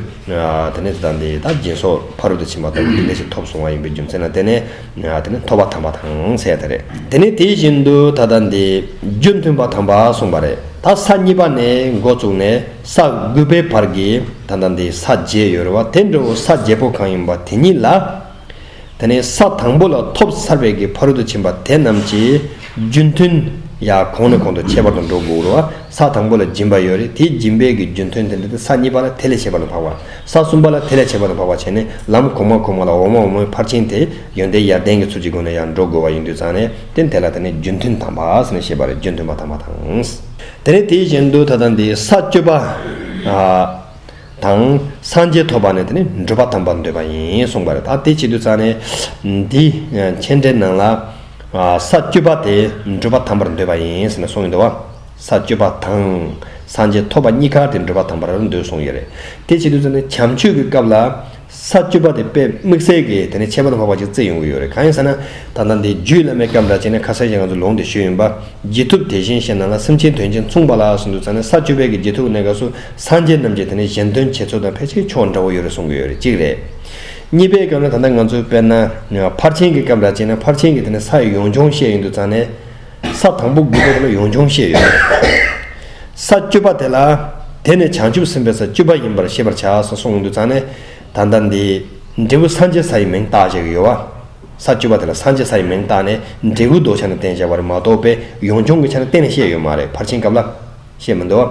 དེ་ནས་ད་ལྟ་འདི་ད་སྦྱིན་སོགས་ཕ་རོལ་ཏུ་ཕྱིན་པ་ལྟ་བུ་དེ་འདྲ་ཞིག་ཐོབ་སོང་བ་ཡིན་པའི་རྒྱུ་མཚན་ལ་བརྟེན་ནས་དེ་ནས་ཐོབ་པ་དམ་པ་དང་ཟེར་ཡ་དེ་རེད། དེ་ནས་དེ་བཞིན་དུ་ད་ལྟ་འདི་རྒྱུ་མཐུན་པ་དམ་པ་གསུངས་པ་རེད། ད་ས་གཉིས་པ་ནས་འགོ་བཙུགས་ནས་ས་དགུ་པའི་བར་གྱི་ད་ལྟ་འདི་ས་བརྒྱད་ཡོད་རེད་བ། དེ་འདྲ་བོ་ས་བརྒྱད་པོ་གང་ཡིན་པ་དེ་ཉིད་ལ། དེ་ནས་ས་དང་པོ་ལ་ཐོབ་ཚར་བའི་གི་ཕ་རོལ་ཏུ་ཕྱིན་པ་དེ་རྣམས་ཀྱི་རྒྱུ་མཐུན་ཡང་གོང་ནས་གོང་དུ་ཁྱད་པར་དུ་འགྲོ་དགོས་རེད་བ། ས་དང་པོ་ལ་སྦྱིན་པ་ཡོད་རེད། དེའི་སྦྱིན་པའི་གི་རྒྱུ་མཐུན་དེ་འདྲ་དེ་ས་གཉིས་པ་ལ་དེ་ལས་ཁྱད་པར་དུ་འཕགས་པ། ས་གསུམ་པ་ལ་དེ་ལས་ཁྱད་པར་དུ་འཕགས་པ་བྱས་ནས་ལམ་གོང་མ་གོང་མ་ལ་འོག་མ་འོག་མའི་ཕར་ཕྱིན་དེ་ཡོན་ཏན་ཡར་ལྡན་གྱི་ཚུལ་གྱི་སྒོ་ནས་ཡང་འགྲོ་དགོས་པ་ཡིན་དུས་ཙང་ནས་དེ་དེ་ལ་དེ་ནས་རྒྱུ་མཐུན་དམ་པ་ཟེར་ནས་བཤད་པ་རེད། རྒྱུ་མཐུན་པ་དམ་པ་དང་། དེ་ནས་དེ་བཞིན་དུ་ད་ལྟ་འདི་ས་བཅུ་པ་དང་སངས་རྒྱས་ཐོབ་པ་ནི་དེ་ནི་སྒྲུབ་པ་དམ་པར་འདོད་པ་ཡིན་གསུངས་པ་རེད། ད་དེ་བྱེད་དུས་ཙང་ནས་འདི་མཆན་འགྲེལ་ནང་ལ་ས་བཅུ་པ་དེ་སྒྲུབ་པ་དམ་པར་འདོད་པ་ཡིན་ཟེར་ནས་གསུངས་ཡོད་འདུག་བ། ས་བཅུ་པ་དང་སངས་རྒྱས་ཐོབ་པ་གཉིས་ཀ་དེ་སྒྲུབ་པ་དམ་པར་འདོད་གསུངས་ཡོད་རེད། དེ་བྱེད་དུས་ཙང་ནས་བྱམས་ཆོས་ཀྱི་སྐབས་ལ། ས་བཅུ་པ་དེ་དཔེ་དམིགས་བསལ་གྱི་དེ་ནས་ཁྱད་པར་དུ་འཕགས་པ་ཅིག་བརྩི་ཡོང་གི་ཡོད་རེད། གང་ཡིན་ཟེར་ན། ད་ལྟ་འདི་རྒྱུད་བླ་མའི་སྐབས་འདྲ་བྱས་ན་ཁ་སང་ཞིག་ང་ཚོ་ལུང་དེ་ཞུས་ཡིན་པ། རྒྱུ་ཐུབ་དེ་བཞིན་གཤེགས་རྣམས་ལ། སེམས་ཅན་དོན་ཆེན་མཚུངས་པ་ལ་གསུངས་དུས་ཙང་ནས་ས་བཅུ་པའི་གི་རྒྱུ་ཐུབ་གནས་སྐབས་སུ་སངས་རྒྱས་རྣམས་ཀྱི་དེ་ནས་གཞན་དོན་བྱེད་ཚུལ་དང་ཕལ་ཆེར་ཕྱོགས་འདྲ་བོ་ཡོད་རེད་གསུང་གི་ཡོད་རེད། གཅིག་རེད། གཉིས་པའི་སྐབས་ནས་ད་ལྟ་ང་ཚོས་དཔེར་ན་ཕར་ཕྱིན་གྱི་སྐབས་འདྲ་བྱས་ན་ཕར་ཕྱིན་གྱི་དེ་ནས་ས་ཡི་ཡོངས་སྦྱོང་བཤད་ཡོང་དུས་ཙང་ནས། ས་དང་པོ་དགུ་པ་དེ་ལ་ཡོངས་སྦྱོང་བཤད་ཡོད་རེད། ས་བཅུ་པ་དེ་ལ། དེ་ནི་བྱང་ཆུབ་སེམས་དཔའི་ས་བཅུ་པ་ཡིན་པར་ཤེས་པར་བྱ་ཟེར་གསུངས་ཡོང་དུས་ཙང་ནས། ད་ལྟ་འདི་འབྲས་བུ་སངས་རྒྱས་ས་ཡི་མིང་བཏགས་བཞག་གི་ཡོད་བ། ས་བཅུ་པ་དེ་ལ་སངས་རྒྱས་ས་ཡི་མིང་བཏགས་ནས་འབྲས་བུ་ལྡོག་ཆ་ནས་བསྟན་བཞག་པ་རེད་མ་གཏོགས་པའི་ཡོངས་སྦྱོང་གི་ཆ་ནས་གཏན་ནས་བཤད་ཡོད་མ་རེད། ཕར་ཕྱིན་སྐབས་ལ་བཤད་མི་འདུག་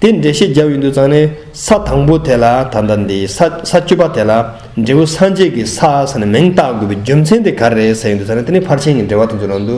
བ། དེ་འགྲེལ་བཤད་བརྒྱབ་ཡོང་དུས་ཙང་ནས་ས་དང་པོ་དེ་ལ་ད་ལྟ་འདི་ས་ས་བཅུ་པ་དེ་ལ་འབྲས་བུ་སངས་རྒྱས་ཀྱི་ས་ཟེར་ནས་མིང་བཏགས་དགོས་པའི་རྒྱུ་མཚན་དེ་ག་རེ་རེད་ཟེར་ཡོང་དུས་ཙང་ནས་དེ་ནི་ཕར་ཕྱིན་གྱི་འགྲེལ་པ་དེ་ཚོ་ནང་དུ།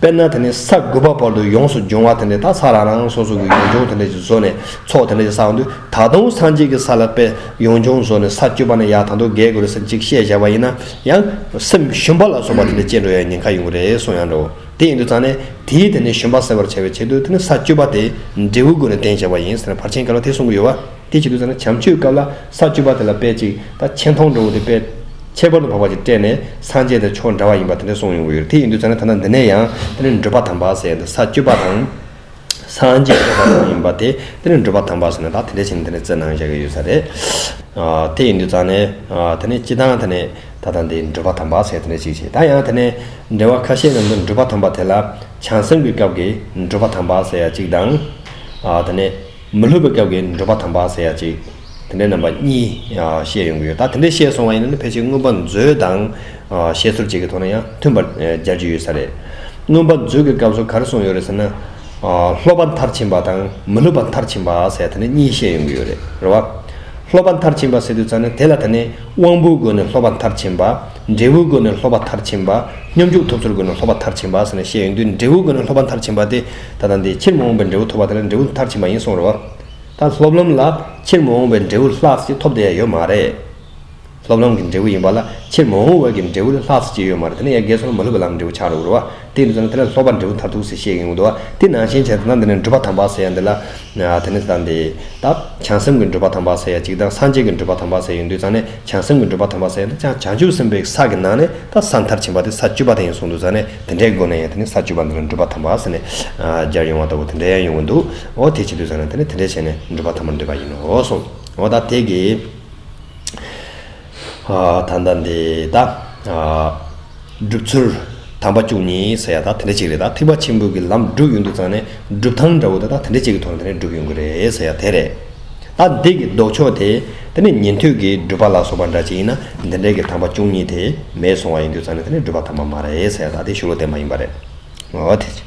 དཔེར་ན་དེ་ནི་ས་དགུ་པ་བར་དུ་ཡོངས་སུ་སྦྱོང་བ་དེ་འདྲ་ད་ས་རང་རང་སོ་སོ་གི་ཡོངས་སྦྱོང་དེ་འདྲ་ཞིག་བཟོ་ནས་ཚོགས་དེ་འདྲ་ཞིག་བསགས་ཡོང་དུས་ད་དུང་སངས་རྒྱས་ཀྱི་ས་ལ་དཔེ་ཡོངས་སྦྱོང་བཟོ་ནས་ས་བཅུ་པ་ནས་ཡར་ད་དུང་རྒྱས་དགོས་རེད་ཟེར་ཅིག་བཤད་བཞག་པ་ཡིན་ན་ཡང་སེམས་ཞུམ་པ་ལ་སོགས་པ་དེ་འདྲ་སྐྱེ་འགྲོ་ཡའི་ཉེན་ཁ་ཡོང་གི་རེད་གསུང་ཡང་འགྲོ། དེ་ཡིན་དུས་ཙང་ནས་དེའི་དེ་ནི་ཞུམ་པ་སེལ་བར་བྱ་བའི་ཆེད་དུ་དེ་ནི་ས་བཅུ་པ་དེ་འབྲས་བུའི་སྒོ་ནས་བསྟན་བཞག་པ་ཡིན་ཟེར་ནས་ཕར་ཕྱིན་སྐབས་ལ་དེ་གསུང་གི་ཡོད་བ། དེ་བྱེད་དུས་ཙམ་ན་བྱམས་ཆོས་སྐབས་ལ་ས་བཅུ་པ་དེ་ལ་དཔེ་གཅིག་ད་ཆེ་མཐོང་འདྲ་བོ་དེ་དཔེ་ཁྱད་པར་དུ་འཕགས་པ་ཅིག་སྤྲད་ནས་སངས་རྒྱས་དང་ཕྱོགས་འདྲ་བ་ཡིན་པ་དེ་འདྲ་གསུངས་ཡོང་གི་ཡོད་རེད། དེ་ཡིན་དུས་ཙམ་ན་ད་ལྟ་འདི་ནས་ཡང་དེ་ནི་སྒྲུབ་པ་དམ་པ་ཟེར་ཡ་འདི་ས་བཅུ་པ་དང་སངས་རྒྱས་ཐོབ་པ་ཡིན་པ་དེ་དེ་ནི་སྒྲུབ་པ་དམ་པ་ཟེར་ནས་ད་དེ་འདྲ་བྱས་ནས་དེ་ནི་བརྩི་གནང་བཞག་གི་ཡོད་ས་རེད། ཨ་དེ་ཡིན་དུས་ཙམ་ནས་ཨ་དེ་ནི་སྤྱི་བཏང་དེ་ནི་ད་ལྟ་འདི་སྒྲུབ་པ་དམ་པ་ཟེར་དེ་འདྲ་ཅིག་བྱས། ད་ཡང་དེ་ནི་འགྲེལ་པ་ཁ་ཤས་ནང་དུ་སྒྲུབ་པ་དམ་པ་དེ་ལ་བྱང་སེམས་ཀྱི་སྐབས་ཀྱི་སྒྲུབ་པ་དམ་པ་ཟེར་ཡ་གཅིག་དང་། ཨ་དེ་ནི། མི་སློབ་པའི་སྐབས་ཀྱི་སྒྲུབ་པ་དམ་པ་ཟེར་ཡ་ཅིག་དེ་འདྲའི་རྣམ་པ་གཉིས་ཨ་བཤད་ཡོང་གི་ཡོད། ད་དེ་འདྲའི་བཤད་སོང་བ་ཡིན་ན་ནི་ཕལ་ཆེར་མངོན་པ་མཛོད་དང་ཨ་བཤད་ཚུལ་བཅས་ཀྱི་ཐོག་ནས་ཡང་མཐུན་པར་ཨ་སྦྱར་རྒྱུ་ཡོད་ས་རེད། མངོན་པ་མཛོད་ཀྱི་སྐབས་སུ་ག་རེ་གསུངས་ཡོད་རེད་ཟེར་ན། ཨ་སློབ་པ་མཐར་ཕྱིན་པ་དང་མི་སློབ་པ་མཐར་ཕྱིན་པ་ཟེར་དེ་འདྲ་གཉིས་བཤད་ཡོང་གི་ཡོད་རེད། རེད་བ། སློབ་པ་མཐར་ཕྱིན་པ་ཟེར་དུས་ཙམ་ནས་དེ་ལ་ད་ནི་དབང་པོའི་སྒོ་ནས་སློབ་པ་མཐར་ཕྱིན་པ། འབྲས་བུའི་སྒོ་ནས་སློབ་པ་མཐར་ཕྱིན་པ། སྙོམས་འཇུག་ཐོབ་ཚུལ་སྒོ་ནས་སློབ་པ་མཐར་ཕྱིན་པ་ཟེར་ནས་བཤད་ཡོང་དུས་འབྲས་བུའི་སྒོ་ནས་སློབ་པ་མཐར་ཕྱིན་པ་དེ་ད་ལྟ་འདི་ཕྱིར་མི་འོང་བའི་འབྲས་བུ་ཐོབ་པ་དེ་ལ་འབྲས་བུ་མཐར་ཕྱིན་པ་ཡིན་གསུངས་རེད་བ། ད་སློབ་ལམ་ལ་ཕྱིར་མི་འོང་བའི་འབྲས་བུ་ལྷག་ཅིག་ཐོབ་བསྡད་ཡ་ཡོད་མ་རེད། སློབ་ལམ་གྱི་འབྲས་བུ་ཡིན་པ་ལ་ཕྱིར་མི་འོང་བའི་གི་འབྲས་བུ་ལ་ལྷག་ཅིག་ཡོད་མ་རེད། དེ་ནས་ཡ་རྒན་གསུམ་ལ་མི་སློབ་པའི་ལམ་འབྲས་བུ་ཆགས་འགྲོ་གི་རེད་བ། དེ་ཡིན་དུས་ཙམ་ན་དེ་ལ་སློབ་པ་འབྲས་བུ་མཐར་ཐུག་ཟེར་བཤད་ཀྱི་ཡོང་གི་འདུག་བ། དེ་ནང་བཞིན་བྱས་ཙང་ན་འདི་ནས་སྒྲུབ་པ་དམ་པ་ཟེར་ཡ་འདི་ལ། དེ་ནས་ད་འདི་ད་བྱང་སེམས་ཀྱི་སྒྲུབ་པ་དམ་པ་ཟེར་ཡ་གཅིག་དང་སངས་རྒྱས་ཀྱི་སྒྲུབ་པ་དམ་པ་ཟེར་ཡོང་དུས་ཙང་ནས་བྱང་སེམས་ཀྱི་སྒྲུབ་པ་དམ་པ་ཟེར་ཡ་འདི་ཀྱང་བྱང་ཆུབ་སེམས་དཔའི་ས་གི་ནང་ནས་ད་ས་མཐར་ཕྱིན་པ་དེ་ས་བཅུ་པ་དེ་ཡིན་གསུངས་དུས་ཙང་ནས་དེ་འདྲའི་སྒོ་ནས་ཡང་དེ་ནས་ས་བཅུ་པ་འདི་ལ་སྒྲུབ་པ་དམ་པ་ཟེར་ནས་སྦྱར་ཡོང་བ་ལྟ་བུ་དེ་འདྲ་ཡང་ཡོང་གི་འདུག་འོ་དེ་བྱེད་དུས་ཙང་ནས་དེ་ནས་དེ་འདྲ་བྱས་ནས་སྒྲུབ་པ་དམ་པར་འདོད་པ་ཡིན་ནོ་གསུངས། འོ་ད་དེ་གི་ཨ་ད་ལྟ་འདི་ད་ཨ་སྒྲུབ་ཚུལ་དམ་པ་བཅུ་གཉིས་ཟེར་ཡ་ད་དེ་འདྲ་ཅིག་རེད། ད་ཐེག་པ་ཆེན་པོའི་གི་ལམ་སྒྲུབ་ཡོང་དུས་ཙང་ནས་སྒྲུབ་སྟངས་འདྲ་བོ་དེ་ད་དེ་འདྲ་ཅིག་གི་ཐོག་ནས་དེ་ནས་སྒྲུབ་ཡོང་གི་རེད་ཟེར་ཡ་དེ་རེད། ད་འདི་གི་ལྡོག་ཕྱོགས་དེ་དེ་ནས་ཉན་ཐོས་ཀྱི་སྒྲུབ་པ་ལ་སོགས་པ་འདྲ་ཅིག་ཡིན་ན་འདི་འདྲའི་གི་དམ་པ་བཅུ་གཉིས་དེ་མེད་སོང་བ་ཡིན་དུས་ཙང་ནས་དེ་ནས་སྒྲུབ་པ་དམ་པ་མ་རེད་ཟེར་ཡ་ད་དེ་ཤུགས་ལ་བསྟན་པ་ཡིན་པ་རེད། འོ་དེ།